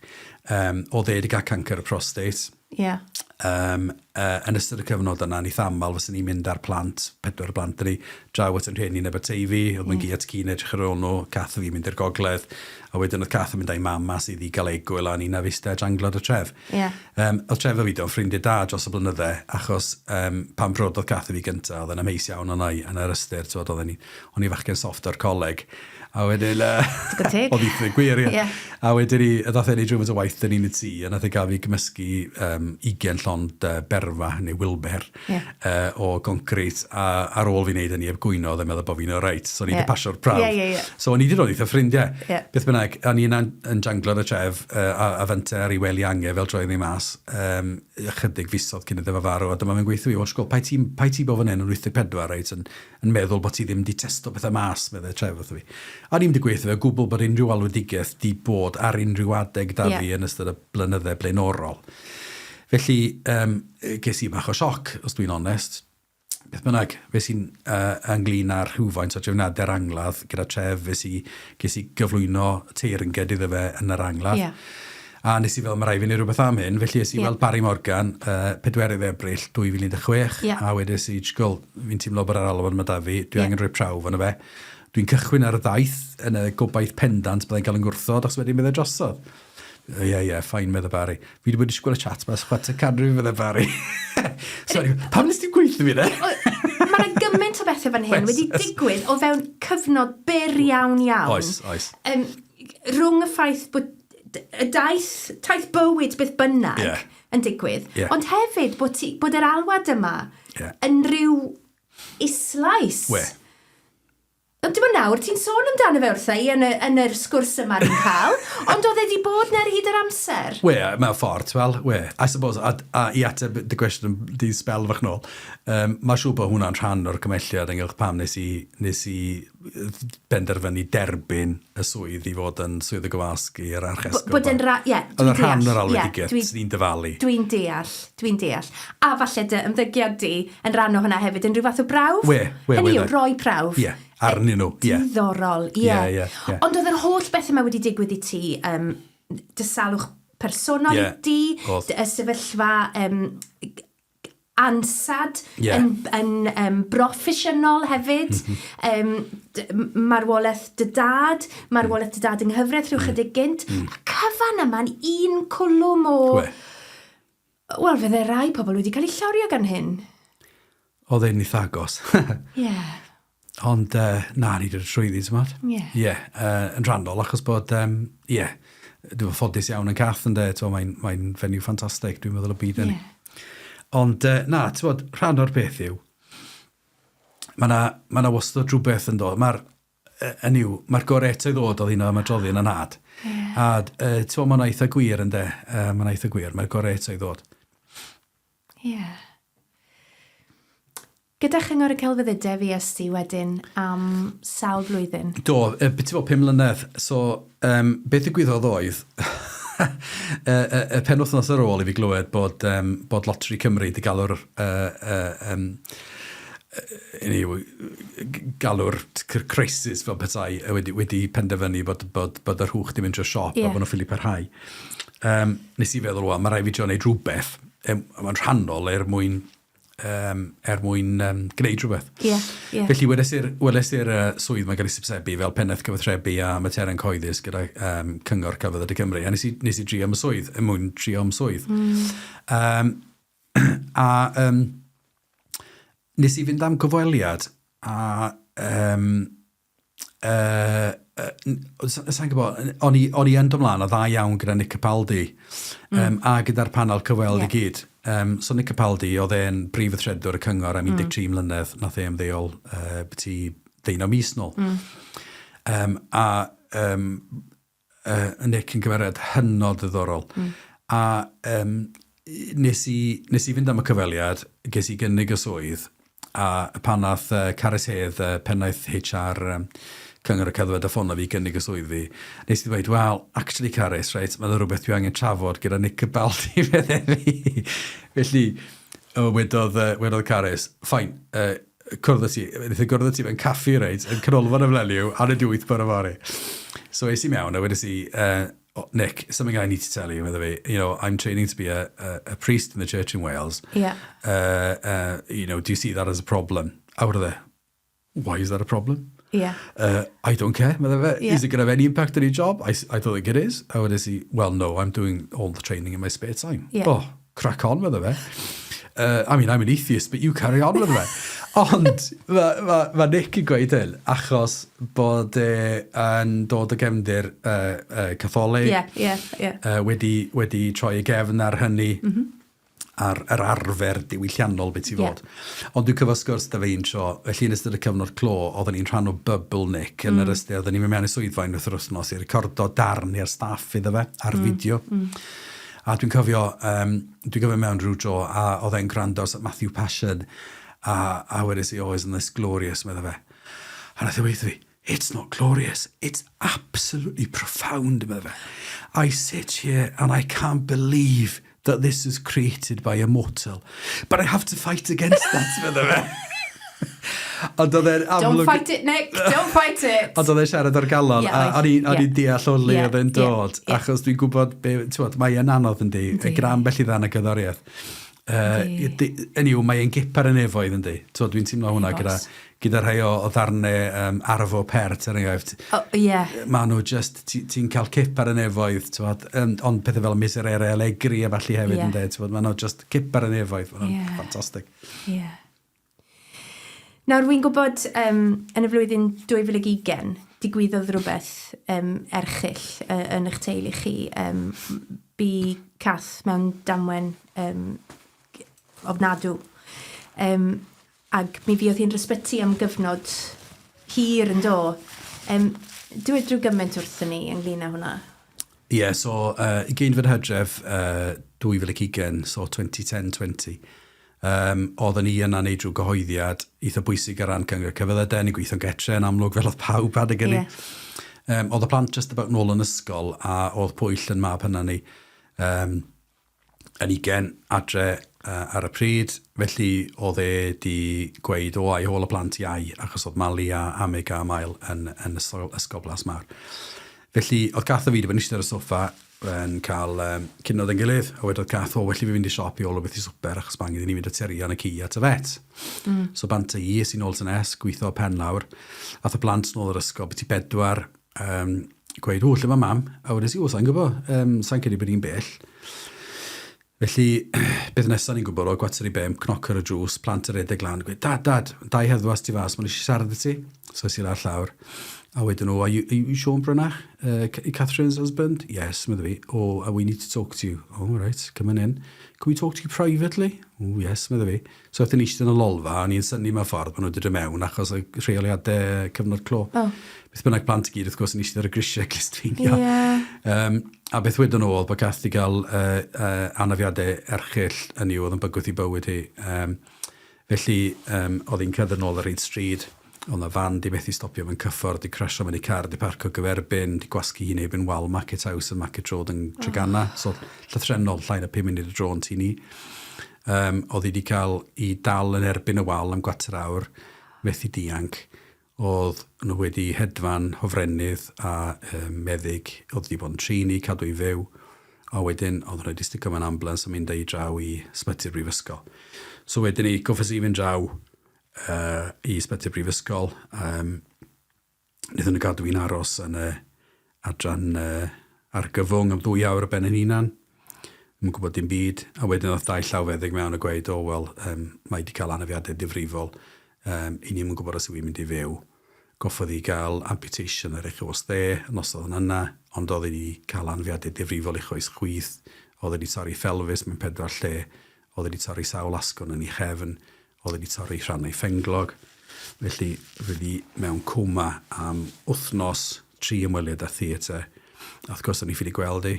Um, oedd e wedi cael cancer y prostate. Ie. Yym yy yn ystod y cyfnod yna, yn eitha aml fyswn i'n mynd â'r plant, pedwar o blant 'da ni, draw at 'yn rhieni yn Aberteifi, oedd mam-gu a tad-cu'n edrych ar ôl nhw, Cath a fi'n mynd i'r gogledd, a wedyn oedd Cath yn mynd â'i mam mas iddi gael egwyl a o'n i'n ista a janglo 'da Trev. Ie. Yym oedd Trev a fi 'di bod yn ffrindiau da dros y blynydde, achos yym pan priododd Cath a fi gynta, oedd e'n amheus iawn arna i, yn yr ystyr, t'mod, oedden ni, o'n i fachgen soft o'r coleg, A wedyn... Yy, Digon teg. Oedd eitha gwir, ie. Ie. A wedyn ni, ddath e neud rhywfaint o waith 'da ni yn y tŷ, a nath e gael fi gymysgu um, 20 llond uh, berfa, neu wilber, yeah. uh, o concrit, a ar ôl fi wneud hynny, heb gwyno, oedd e'n meddwl bod fi'n alright, so o'n i yeah. wedi pasio'r prawf. Yeah, yeah, yeah. So o'n i wedi dod eitha ffrindiau. Yeah. Beth bynnag, o'n i'n yn janglo ar y tref, uh, a, a fynte ar ei wely ange fel troedd ei mas, um, ychydig fisoedd cyn iddo fe farw, a dyma fe'n gweithio fi, wel, sgol, paid ti, paid ti bod fan hyn yn 84, reit, yn, yn meddwl bod ti ddim 'di testo pethau mas, meddai Trev wrtho fi. A o'n i'm 'di gweithio fe o gwbl bod unrhyw alwedigaeth 'di bod ar unrhyw adeg 'da yeah. fi yn ystod y blynydde blaenorol. Felly, um, ges i bach o sioc, os dwi'n onest. Beth bynnag, fe sy'n uh, ynglyn â rhywfaint o drefniadau'r angladd gyda Trev, fe si, ges i gyflwyno teyrnged iddo fe yn yr angladd. Yeah. A nes i fel, mae rhaid fi wneud rhywbeth am hyn, felly es i yeah. weld Barry Morgan, uh, 4 Ebrill 2016, yeah. a wedes i, jgol, fi'n teimlo bod yr alwad yma da fi, dwi yeah. angen rhoi prawf yna fe. Dwi'n cychwyn ar y daith yn y gobaith pendant byddai'n cael yn gwrthod, achos wedyn byddai drosodd. Ie, yeah, ie, yeah, fine, medde Barry. Fi wedi bod yn disgwyl y chat ma ers chwarter canrif, medde Barry. Sorry, pam nes ti'n gweithio fi, ne? Mae yna gymaint o bethau fan hyn wedi digwydd o fewn cyfnod byr iawn iawn. Oes, oes. Um, rhwng y ffaith bod y daith, taith bywyd beth bynnag yeah. yn digwydd, yeah. ond hefyd bod, ti, bod yr alwad yma yeah. yn rhyw islais. We. Ond dim ond nawr, ti'n sôn amdano fe wrtha i yn, y, yn yr sgwrs yma ni'n cael, ond oedd e wedi bod 'na ar hyd yr amser. We, mewn ffordd, wel, we. I suppose, a, a i ateb dy gwestiwn di sbel fach nôl, um, mae'n siŵr bod hwnna'n rhan o'r cymelliad ynghylch pam nes i, nes i benderfynu derbyn y swydd i fod yn swyddog y wasg i'r Archesgob. Bod yn ra... Ie, Oedd dwi'n yn rhan deall. o'r alwedigaeth, Ie, sy'n ni'n dyfalu. Dwi'n deall, dwi'n deall. A falle dy ymddygiad di yn rhan o hwnna hefyd, yn rhyw fath o brawf? We, we, Hynny we, yw, roi prawf. Ie, arnyn nhw, ie. Diddorol, ie. Ie, ie, ie. Ond oedd yr holl beth yma wedi digwydd i ti, um, dy salwch personol Ie, i di, oedd. y sefyllfa um, ansad yeah. yn, yn um, broffesiynol hefyd. Mm -hmm. um, marwolaeth dy dad, marwolaeth dy dad yng nghyfraith rhyw mm. chydig gynt. Mm. A cyfan yma'n un cwlwm o... We. Wel, fydde rai pobl wedi cael eu llorio gan hyn. Oedd e'n eitha agos. Ie. yeah. Ond uh, na, ni wedi dod trwyddi, ti'n modd? Ie. Yeah. Yeah, uh, yn rhannol, achos bod, um, ie, yeah, dwi'n ffodus iawn yn Cath yn de, mae'n mae fenyw ffantastig, dwi'n meddwl y byd yn. Yeah. Ond uh, na, ti'n bod, rhan o'r beth yw, mae yna ma na wastad rhywbeth yn dod. Mae'r, yn yw, mae'r gorau eto i ddod oedd un o'r ymadroddion yn nhad. Yeah. A uh, ti'n bod, mae'n eitha gwir yn de, uh, mae'n eitha gwir, mae'r gorau eto i ddod. Ie. Yeah. Gyda Chyngor y Celfyddydau fuest ti wedyn am sawl blwyddyn? Do, byti bod 5 mlynedd. So, beth ddigwyddodd oedd, y, y, y penwythnos ar ôl i fi glywed bod, bod Lottery Cymru wedi galw'r uh, um, anyway, galw'r crisis fel petai wedi, wedi penderfynu bod, bod, bod yr hwch di mynd drwy'r siop a bod nhw'n ffili parhau. Nes i feddwl, wel, mae rhaid fi drio wneud rhywbeth, mae'n rhannol er mwyn um, er mwyn gwneud rhywbeth. Yeah, yeah. Felly weles i'r weles i'r uh, swydd mae'n cael ei sybsebu fel pennaeth cyfathrebu a materion cyhoeddus gyda Cyngor Celfyddydau Cymru. A nes i, nes i drio am y swydd, er mwyn trio am swydd. A nes i fynd am gyfweliad a sa i'n gwybod, o'n i, o'n i yn dod mlaen o dda iawn gyda Nick Capaldi a gyda'r panel cyfweld i gyd. So Nick Capaldi, oedd e'n brif weithredwr y cyngor am 13 mlynedd, nath e ymddeol byti ddeunaw mis nôl. A Nick yn gymeriad hynod ddiddorol. A nes i, nes i fynd am y cyfweliad, ges i gynnig y swydd, a pan nath Carys Hedd, pennaeth HR Cyngor y Celfyddydau ffono fi i gynnig y swydd fi, nes i ddweud, well, actually Carys, reit, mae 'na rhywbeth dwi angen trafod gyda Nick Capaldi, medde fi. Felly, wedodd, wedodd Carys, fine, cwrdd â ti, wnaeth e gwrdd â ti mewn caffi, reit, yn Canolfan y Mileniwm, hanner 'di wyth bore fory. So es i mewn a wedes i, oh, Nick, something I need to tell you, medda fi, you know, I'm training to be a priest in the church in Wales. You know, do you see that as a problem? A wedodd e, why is that a problem? I don't care, medda fe. Is it going to have any impact on your job? I don't think it is. A wedes i, well, no, I'm doing all the training in my spare time. Oh, crack on, medda fe. I mean, I'm an atheist, but you carry on, medda fe. Ond mae ma, ma Nick yn gweud hyn achos bod e yn dod o gefndir Catholig. Wedi, wedi troi ei gefn ar hynny. Ar yr arfer diwylliannol beth i fod. Ond dwi'n cyfo sgwrs 'da fe un tro, felly yn ystod y cyfnod clo, oedden ni'n rhan o bubble Nick, yn yr ystyr, oedden ni'n mynd mewn i swyddfa unwaith yr wythnos i recordo darn i'r staff iddo fe, ar fideo. A dwi'n cofio, dwi'n cofio mewn rhyw dro, a oedd e'n gwrando ar Matthew Passion, a, a wedes i, oh, isn't this glorious, medda fe. A nath e weud 'tho fi, it's not glorious, it's absolutely profound, medda fe. I sit here and I can't believe that this is created by a mortal. But I have to fight against that, medda fe. Ond oedd e'n amlwg... Don't fight it, Nick! Don't fight it! Ond oedd e'n siarad o'r galon, a o'n i'n deall o le oedd e'n dod, achos dwi'n gwybod, be, ti'n mae e'n anodd yndi, gyda ambell i ddarn o gerddoriaeth. Hynny yw, mae e'n gip ar y nefoedd yndi. Ti'n dwi'n teimlo hwnna gyda, gyda rhai o, o ddarnau Arvo Pärt, er enghraifft. Oh, yeah. Maen nhw just, ti'n ti cael cip ar y nefoedd, ti'n ond pethau fel Miserere Allegri a falle hefyd, yeah. Yndê, maen nhw just cip ar y nefoedd, maen nhw'n ffantastig. Yeah. Nawr, wi'n gwybod um, yn y flwyddyn 2020, digwyddodd rhywbeth erchyll yn eich teulu chi. Bu Cath mewn damwen ofnadw. Ac mi fuodd hi'n yr ysbyty am gyfnod hir yn do. Dywed rhyw gymaint wrthyn ni ynglyn â hwnna. Ie, yeah, so ugeinfed Hydref 2020, so 2010-20, oedden ni yna'n neud rhyw gyhoeddiad eitha bwysig ar ran Cyngor Celfyddydau, ni'n gweithio'n getre yn amlwg fel oedd pawb adeg hynny. Yeah. Oedd y plant just about nôl yn ysgol a oedd Pwyll yn mab hynna ni yn ugen adre ar y pryd, felly oedd e 'di gweud, o, ai hôl y plant iau, achos oedd Mali a Amig a Mael yn, yn ysgol, ysgol Blas Mawr. Felly, oedd Cath a fi wedi bod yn eistedd ar y soffa yn cael cinio 'da'n gilydd, a wedodd Cath, o, well i fi fynd i siop i ôl rhywbeth i swper, achos mae angen i ni fynd â Tirion y ci at y vet. So bant â i, es i nôl tŷ nes, gweithio pen lawr. Ath y plant nôl o'r ysgol, byti bedwar, gweud, o, lle mae mam? A wedes i, o, sa'n gwybod, sa'n credu bod hi'n bell. Felly, beth nesaf ni'n gwybod o gwater i bump, cnoc ar y drws, plant yn rhedeg lan, gweud, dad, dad, dau heddwas tu fas, maen nhw eisiau siarad â ti. So es i lawr llawr, a wedyn nhw, are you Siôn Brynach? Catherine's husband? Yes, medda fi. Oh, we need to talk to you. Oh, right, come on in. Can we talk to you privately? Oh, yes, medda fi. So aethon ni eistedd yn y lolfa, a o'n i'n synnu mewn ffordd bod nhw wedi dod mewn achos y rheoliadau cyfnod clo. Oh. Beth bynnag plant i gyd, wrth gwrs, yn eistedd ar y grisiau clustfeinio. Yeah. A beth wedon nhw oedd bod Kath wedi cael anafiadau erchyll yn i'w oedd yn bygwth i bywyd hi. Felly, um, oedd hi'n cerdded nôl ar hyd stryd, oedd 'na fan 'di methu stopio mewn cyffordd, 'di crasio mewn i car, 'di parcio gyferbyn, 'di gwasgu hi'n erbyn wal Market House yn Market Road yn Treganna. Oh. So, llythrennol, llai na 5 munud o dro yn tŷ ni. Um, oedd hi 'di cael i dal yn erbyn y wal am gwater awr, methu dianc. Oedd nhw wedi hedfan hofrennydd a um, meddyg oedd wedi bod yn trin hi, cadw hi fyw. A wedyn oedd nhw wedi sticio mewn ambulance a mynd â hi draw i ysbyty'r brifysgol. So wedyn ni, goffes i fynd draw uh, i ysbyty'r brifysgol. Um, wnaethon nhw gadw fi'n aros yn y adran uh, argyfwng am ddwy awr ar ben yn hunan. Ddim yn gwybod dim byd. A wedyn oedd dau llawfeddyg mewn a gweud, o, oh, wel, um, mae wedi cael anafiadau difrifol. Um, i ni'm yn gwybod os yw hi'n mynd i fyw. Goffodd hi gael amputation ar ei chos dde, y noson yna, ond oedd hi wedi cael anafiadau difrifol i choes chwith, oedd wedi torri phelfis mewn pedwar lle, oedd wedi torri sawl asgwrn yn ei chefn, oedd wedi torri rhan o'i phenglog. Felly, roedd hi mewn coma am wythnos, tri ymweliad â theatr, a wrth gwrs o'n i ffili gweld hi.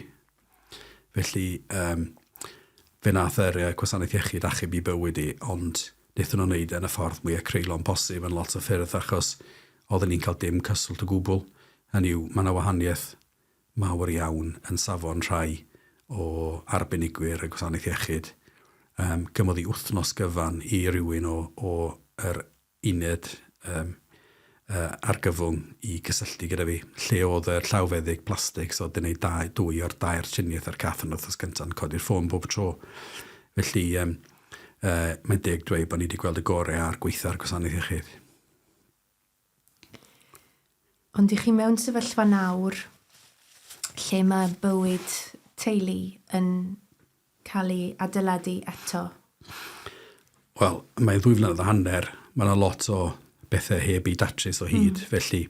Felly, um, fe nath yr uh, gwasanaeth iechyd achub i bywyd i, ond wnaethon nhw wneud e yn y ffordd mwyaf creulon posib yn lot o ffyrdd achos oedden ni'n cael dim cyswllt o gwbl. Hynny yw, mae yna wahaniaeth mawr iawn yn safon rhai o arbenigwyr y gwasanaeth iechyd. Um, gymodd i wythnos gyfan i rywun o, o yr uned um, uh, argyfwng i gysylltu gyda fi, lle oedd yr llawfeddyg plastig, so oedd 'di wneud dau, dwy o'r dair triniaeth ar cath yn wythnos gyntaf yn codi'r ffôn bob tro. Felly, um, uh, mae'n deg dweud bod ni wedi gweld y gorau a'r gweitha'r gwasanaeth iechyd. Ond i chi mewn sefyllfa nawr lle mae bywyd teulu yn cael ei adeiladu eto? Wel, mae'n ddwy flynedd a hanner. Mae yna lot o bethau heb eu datrys o hyd, felly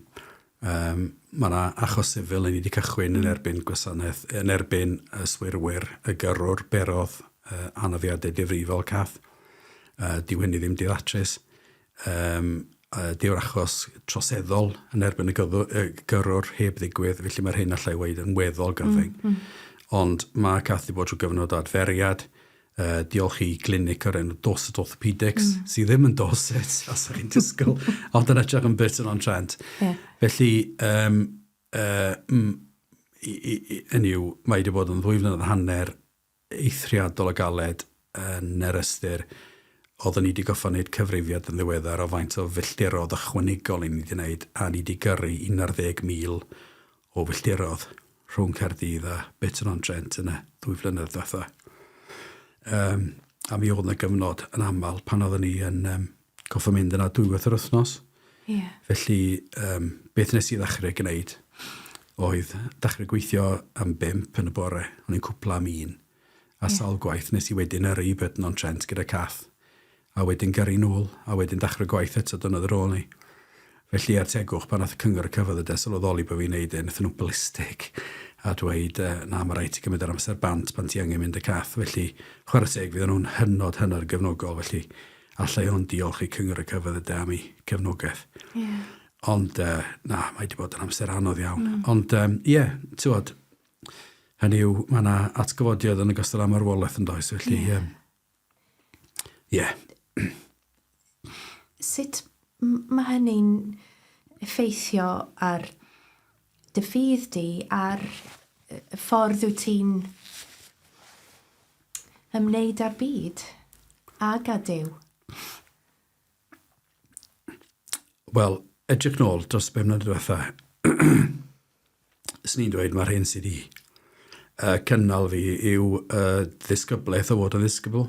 um, mae yna achos sifil yn ni wedi cychwyn yn erbyn gwasanaeth, yn erbyn y swyrwyr, y gyrrwr berodd anafiadau difrifol cath. Dyw hynny ddim di ddatrys. Um, dyw'r achos troseddol yn erbyn y, gyddw, y gyrrwr heb ddigwydd, felly mae'r hyn allai weud yn weddol gyfyng. Ond mae Cath wedi bod trwy gyfnod o adferiad, uh, diolch i glinig o'r enw Dorset Orthopedics, sydd ddim yn Dorset, os ydych chi'n disgwyl, ond yn edrych yn Burton on Trent. Yeah. Felly, um, uh, mm, i, i, i, hynny yw, mae wedi bod yn ddwy flynedd a hanner eithriadol o galed yn yr ystyr oeddwn ni 'di gorfod wneud cyfrifiad yn ddiweddar o faint o filltirodd ychwanegol i ni 'di wneud a ni 'di gyrru 11,000 o filltirodd rhwng Caerdydd a Burton on Trent yn y ddwy flynedd diwetha. Um, a mi oedd yna gyfnod yn aml pan oeddwn ni yn um, goffa mynd yna dwywaith yr wythnos. Yeah. Felly, um, beth nes i ddechrau gwneud oedd dechrau gweithio am bump yn y bore, o'n i'n cwpla am un. A yeah. sawl gwaith nes i wedyn yrru i Burton on Trent gyda Cath, a wedyn gyrru nôl, a wedyn dechrau gwaith eto dwrnod ar ôl ni. Felly, er tegwch, pan nath y cyngor y cyfadde sylweddoli bod fi'n neud e, nathon nhw ballistic a dweud, na, mae rhaid ti gymryd yr amser bant pan ti angen mynd y cath. Felly, chwarae teg, fydden nhw'n hynod, hynod gefnogol, felly allai ond diolch i Cyngor y Cyfadde am eu cefnogaeth. Yeah. Ond, uh, na, mae wedi bod yn amser anodd iawn. Ond, ie, um, yeah, ti'n bod, hynny yw, mae yna atgyfodiad yn ogystal â marwolaeth yn does, felly, ie. Yeah. Yeah. Sut mae hynny'n effeithio ar dy ffydd di, ar y ffordd wyt ti'n ymwneud â'r byd ag â Duw? Wel, edrych nôl dros y bum mlynedd diwetha, swn i'n dweud mae'r hyn sydd wedi uh, cynnal fi yw uh, ddisgyblaeth o fod yn ddisgybl.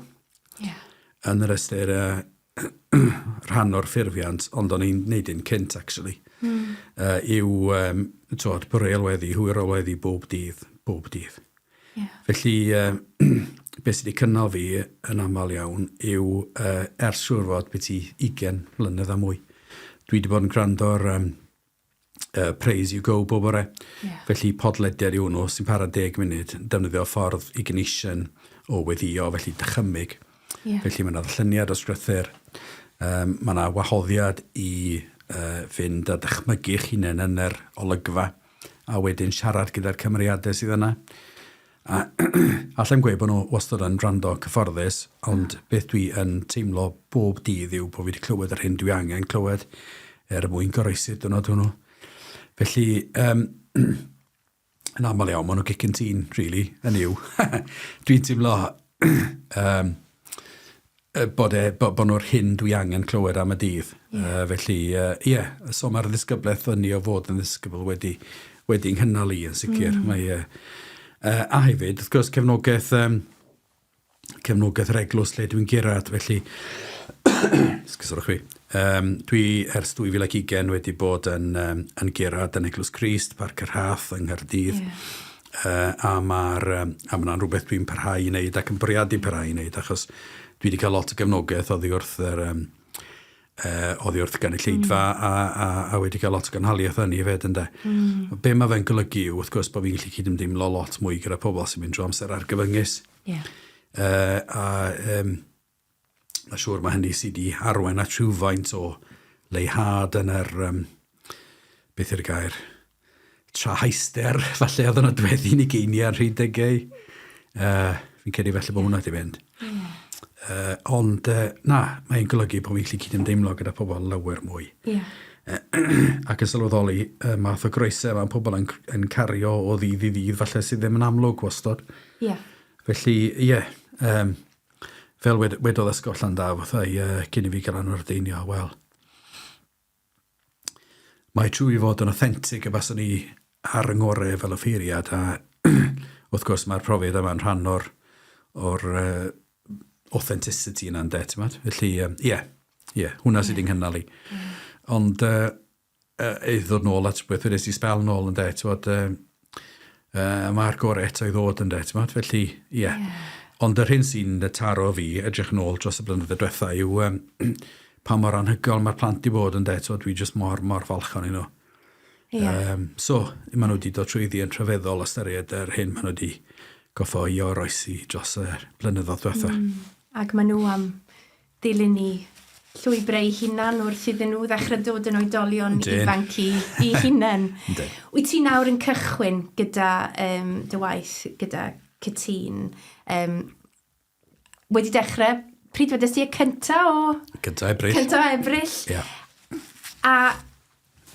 Yeah. Yn yr ystyr uh, rhan o'r ffurfiant, ond o'n i'n neud un cynt, actually, yw, um, twod, boreolweddi, hwyrolweddi bob dydd, bob dydd. Yeah. Felly, uh, beth sydd wedi cynnal fi yn aml iawn yw uh, ers siŵr fod beth i 20 mlynedd a mwy. Dwi wedi bod yn gwrando ar um, uh, Praise You Go bob bore. Yeah. Felly podlediad yw hwnnw sy'n para 10 munud, yn defnyddio ffordd Ignition o weddio, felly dychymyg. Yeah. Felly mae yna ddarlleniad o sgrythyr, um, mae yna wahoddiad i uh, fynd a dychmygu eich hunain yn yr olygfa, a wedyn siarad gyda'r cymeriadau sydd yna. A alla i'm gweud bod nhw wastad yn wrando cyfforddus, ond beth dwi yn teimlo bob dydd yw bod fi wedi clywed yr hyn dwi angen clywed er mwyn goroesi'r diwrnod hwnnw. Felly, um, yn aml iawn, maen nhw'n gic yn tîn, really, yn yw. Dwi'n teimlo um, bod, e, bod, bod nhw'r hyn dwi angen clywed am y dydd. Yeah. Felly, ie, yeah, so mae'r ddisgyblaeth fyny o fod yn ddisgybl wedi, wedi nghynnal i yn sicr. Mae, a hefyd, wrth gwrs, cefnogaeth, cefnogaeth yr eglwys lle dwi'n gyrraedd, felly, esgusodwch fi, um, dwi ers 2020 wedi bod yn, um, yn gyrraedd yn Eglwys Crist, Parc y Rhath yng Nghaerdydd. Yeah. A mae'r um, a mae'n rhywbeth dwi'n parhau i wneud ac yn bwriadu parhau i wneud achos dwi wedi cael lot o gefnogaeth oddi wrth yr um, oddi wrth gynulleidfa a, a, a wedi cael lot o gynhaliaeth hynny hefyd ynde. Be mae fe'n golygu yw wrth gwrs bod fi'n gallu cydymdeimlo lot mwy gyda pobl sy'n mynd drwy amser argyfyngus. Yeah. A um, Mae'n siŵr mae hynny sydd wedi arwain at rhywfaint o leihad yn yr, um, beth yw'r gair, trahauster, falle oedd yn nodweddu yn ugeiniau a'r rhedegau. Fi'n credu felly bod hwnna wedi mynd. Yeah. Ond na, mae'n golygu bod fi'n gallu cydymdeimlo gyda pobl lawer mwy. Yeah. Ac yn sylweddoli y math o groesau mae pobl yn, yn cario o ddydd i ddydd, falle sydd ddim yn amlwg wastad. Yeah. Felly, ie, yeah, fel wed wedodd Ysgol Llandaf wrtha i uh, cyn i fi gael anordeinio, wel, mae trwy fod yn authentic y baswn i ar yng ngorau fel offeiriad, a wrth gwrs mae'r profiad yma'n rhan o'r, or, uh, authenticity yna, ynde, ti'n Felly, ie, um, yeah, yeah, hwnna sydd yeah. 'nghynnal i. Yeah. Ond uh, i ddod nôl at beth wedes i sbel nôl ynde, t'mod yy yy mae'r gore eto i ddod ynde, t'mod? Felly, ie. Yeah. Ond yr hyn sy'n taro fi, edrych nôl dros y blynyddoedd diwetha, yw um, pa mor anhygoel mae'r plant 'di bod ynde, t'mod, dwi jyst mor, mor falch ohonyn nhw. Yeah. So, maen nhw wedi dod trwyddi yn rhyfeddol ystyried yr hyn maen nhw wedi goffo i oroesi dros y blynyddoedd diwetha. Ac maen nhw am ddilyn eu llwybrau eu hunan wrth iddyn nhw ddechrau dod yn oedolion ifanc i, i hunain. Wyt ti nawr yn cychwyn gyda um, dy waith gyda Cytûn. Um, wedi dechrau, pryd wedest ti y cynta o... Cynta Ebrill. Cynta Ebrill. Yeah. A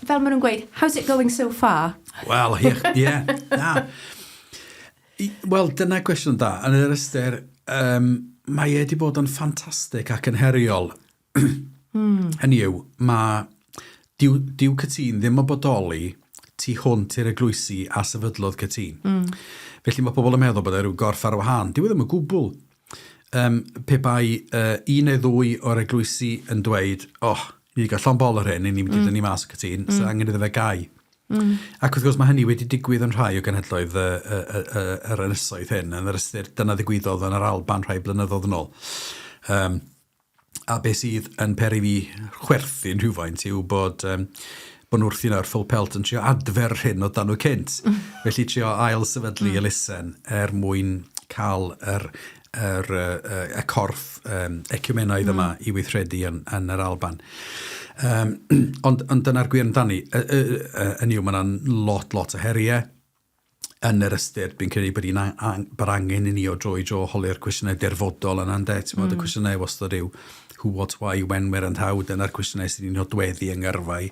fel maen nhw'n gweud, how's it going so far? Wel, ie, yeah, na. Wel, dyna gwestiwn da. Yn yr ystyr, um, mae e wedi bod yn ffantastig ac yn heriol. Hynny yw, mae... Dyw, dyw Cytûn ddim yn bodoli tu hwnt i'r eglwysi a sefydlodd Cytûn. Felly mae pobl yn meddwl bod e rhyw gorff ar wahân. Dyw e ddim o gwbl. Um, pe bai un neu ddwy o'r eglwysi yn dweud, oh, ni wedi cael llond bol ar hyn, ni'n mynd i dynnu mas o Cytûn, mm. so angen iddo fe gau. Ac wrth gwrs mae hynny wedi digwydd yn rhai o genhedloedd y, y, y, y, yr ynysoedd hyn, yn yr ystyr dyna ddigwyddodd yn yr Alban rhai blynyddoedd yn ôl. Um, a beth sydd yn peri fi chwerthin rhywfaint yw bod, um, bod nhw wrthi nawr full pelt yn trio adfer hyn o dan nhw cynt. Felly trio ail sefydlu elusen er mwyn cael yr, yr, y, y corff um, ecumenaidd yma i weithredu yn, yn yr Alban. Um, ond, ond dyna'r gwir amdani. Yn yw, mae yna'n lot, lot o heriau yn yr ystyr, dwi'n credu bod, un, ang, bod angen i ni o dro i dro holi'r cwestiynau dirfodol yna, ynde? Ti'n mm. y cwestiynau wastad yw who, what, why, when, where and how, dyna'r cwestiynau sydd wedi'n nodweddu yng ngyrfau.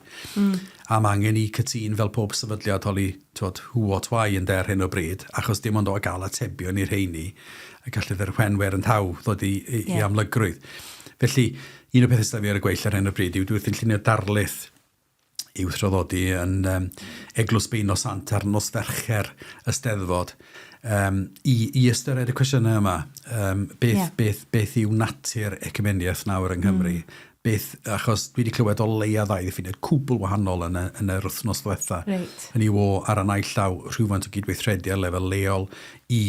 A mae angen i Cytûn fel pob sefydliad holi, t'wod, who, what, why ynde ar hyn o bryd, achos dim ond o gael atebion i'r rheini y gallith yr when, where and how ddod i, i, yeah. i amlygrwydd. Felly, un o'r pethau sydd fi ar y gweill ar hyn o bryd yw dwi wrthi'n llunio darlith i'w thraddodi yn um, Eglwys Beuno Sant ar nos Fercher y Steddfod um, i, i ystyried y cwestiynau yma. Um, beth, yeah. beth, beth yw natur ecumeniaeth nawr yng Nghymru? Beth, achos dwi wedi clywed o leia ddau ddiffiniad cwbl wahanol yn y, yn yr wythnos ddiwetha. Reit. Hynny yw o ar y naill llaw rhywfaint o gydweithredu ar lefel leol i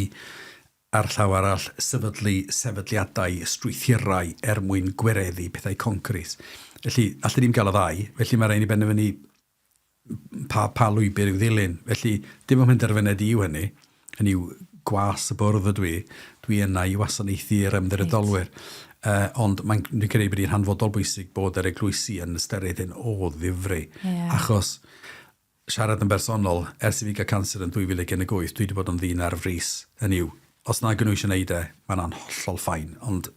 ar y llaw arall, sefydlu sefydliadau, strwythurau er mwyn gwireddu pethau concrit. Felly, allen ni'm gael y ddau, felly mae rhaid ni benderfynu pa, pa lwybr i'w ddilyn. Felly, dim ond penderfyniad i yw hynny. Hynny yw, gwas y bwrdd ydw i. Dwi yna i wasanaethu yr ymddiriedolwyr. Reit. Ond mae'n, dwi'n credu bod hi'n hanfodol bwysig bod yr eglwysi yn ystyried hyn o ddifri. Yeah. Achos siarad yn bersonol, ers i fi gael canser yn 2018, dwi wedi bod yn ddyn ar frys. Hynny yw, os nag nhw eisiau gwneud e, mae'n hollol fine, ond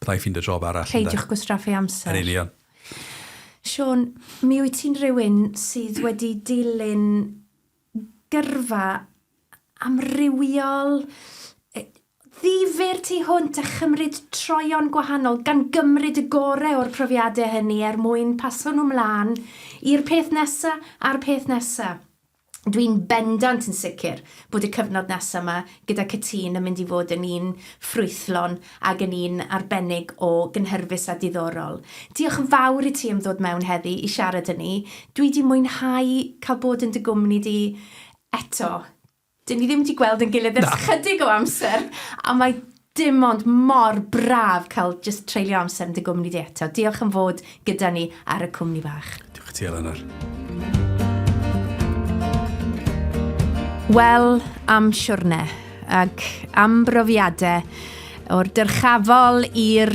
byddai ffeindio job arall. Peidiwch gwastraffu amser. Yn union. Siôn, mi wyt ti'n rhywun sydd wedi dilyn gyrfa amrywiol, ddifyr tu hwnt a chymryd troeon gwahanol, gan gymryd y gorau o'r profiadau hynny er mwyn paso nhw mlaen i'r peth nesa a'r peth nesa. Dwi'n bendant yn sicr bod y cyfnod nesa yma gyda Cytûn yn mynd i fod yn un ffrwythlon ac yn un arbennig o gynhyrfus a diddorol. Diolch yn fawr i ti am ddod mewn heddi i siarad â ni. Dwi 'di mwynhau cael bod yn dy gwmni di eto. Dyn ni ddim wedi gweld yn gilydd ers chydig o amser, a mae dim ond mor braf cael jyst treulio amser yn dy gwmni di eto. Diolch am fod gyda ni ar y cwmni bach. Diolch i ti, Eleanor. Wel, am siwrne ac am brofiadau o'r dyrchafol i'r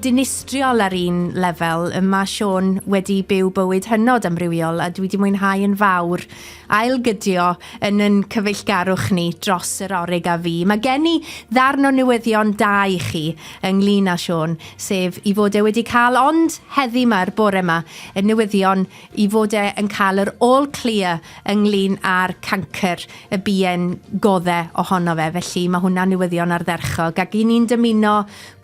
dinistriol ar un lefel, mae Siôn wedi byw bywyd hynod amrywiol a dwi wedi mwynhau yn fawr ailgydio yn yn cyfeillgarwch ni dros yr orig a fi. Mae gen i ddarn o newyddion da i chi ynglyn â Siôn, sef i fod e wedi cael ond heddi 'ma'r bore 'ma, y newyddion i fod e yn cael yr all clear ynglyn â'r cancr y bu e'n godde ohono fe, felly mae hwnna'n newyddion ardderchog ac i ni'n dymuno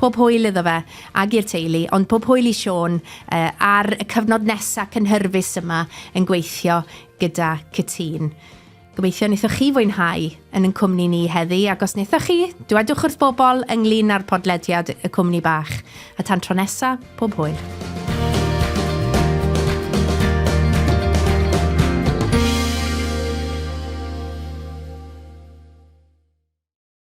pob hwyl iddo fe ag i'r teulu, ond pob hwyl i Siôn ar y cyfnod nesa cynhyrfus yma yn gweithio gyda Cytûn. Gobeithio wnaethoch chi fwynhau yn yn cwmni ni heddi, ac os wnaethoch chi, dwedwch wrth bobl ynglyn â'r podlediad Y Cwmni Bach. A tan tro nesa, pob hwyl.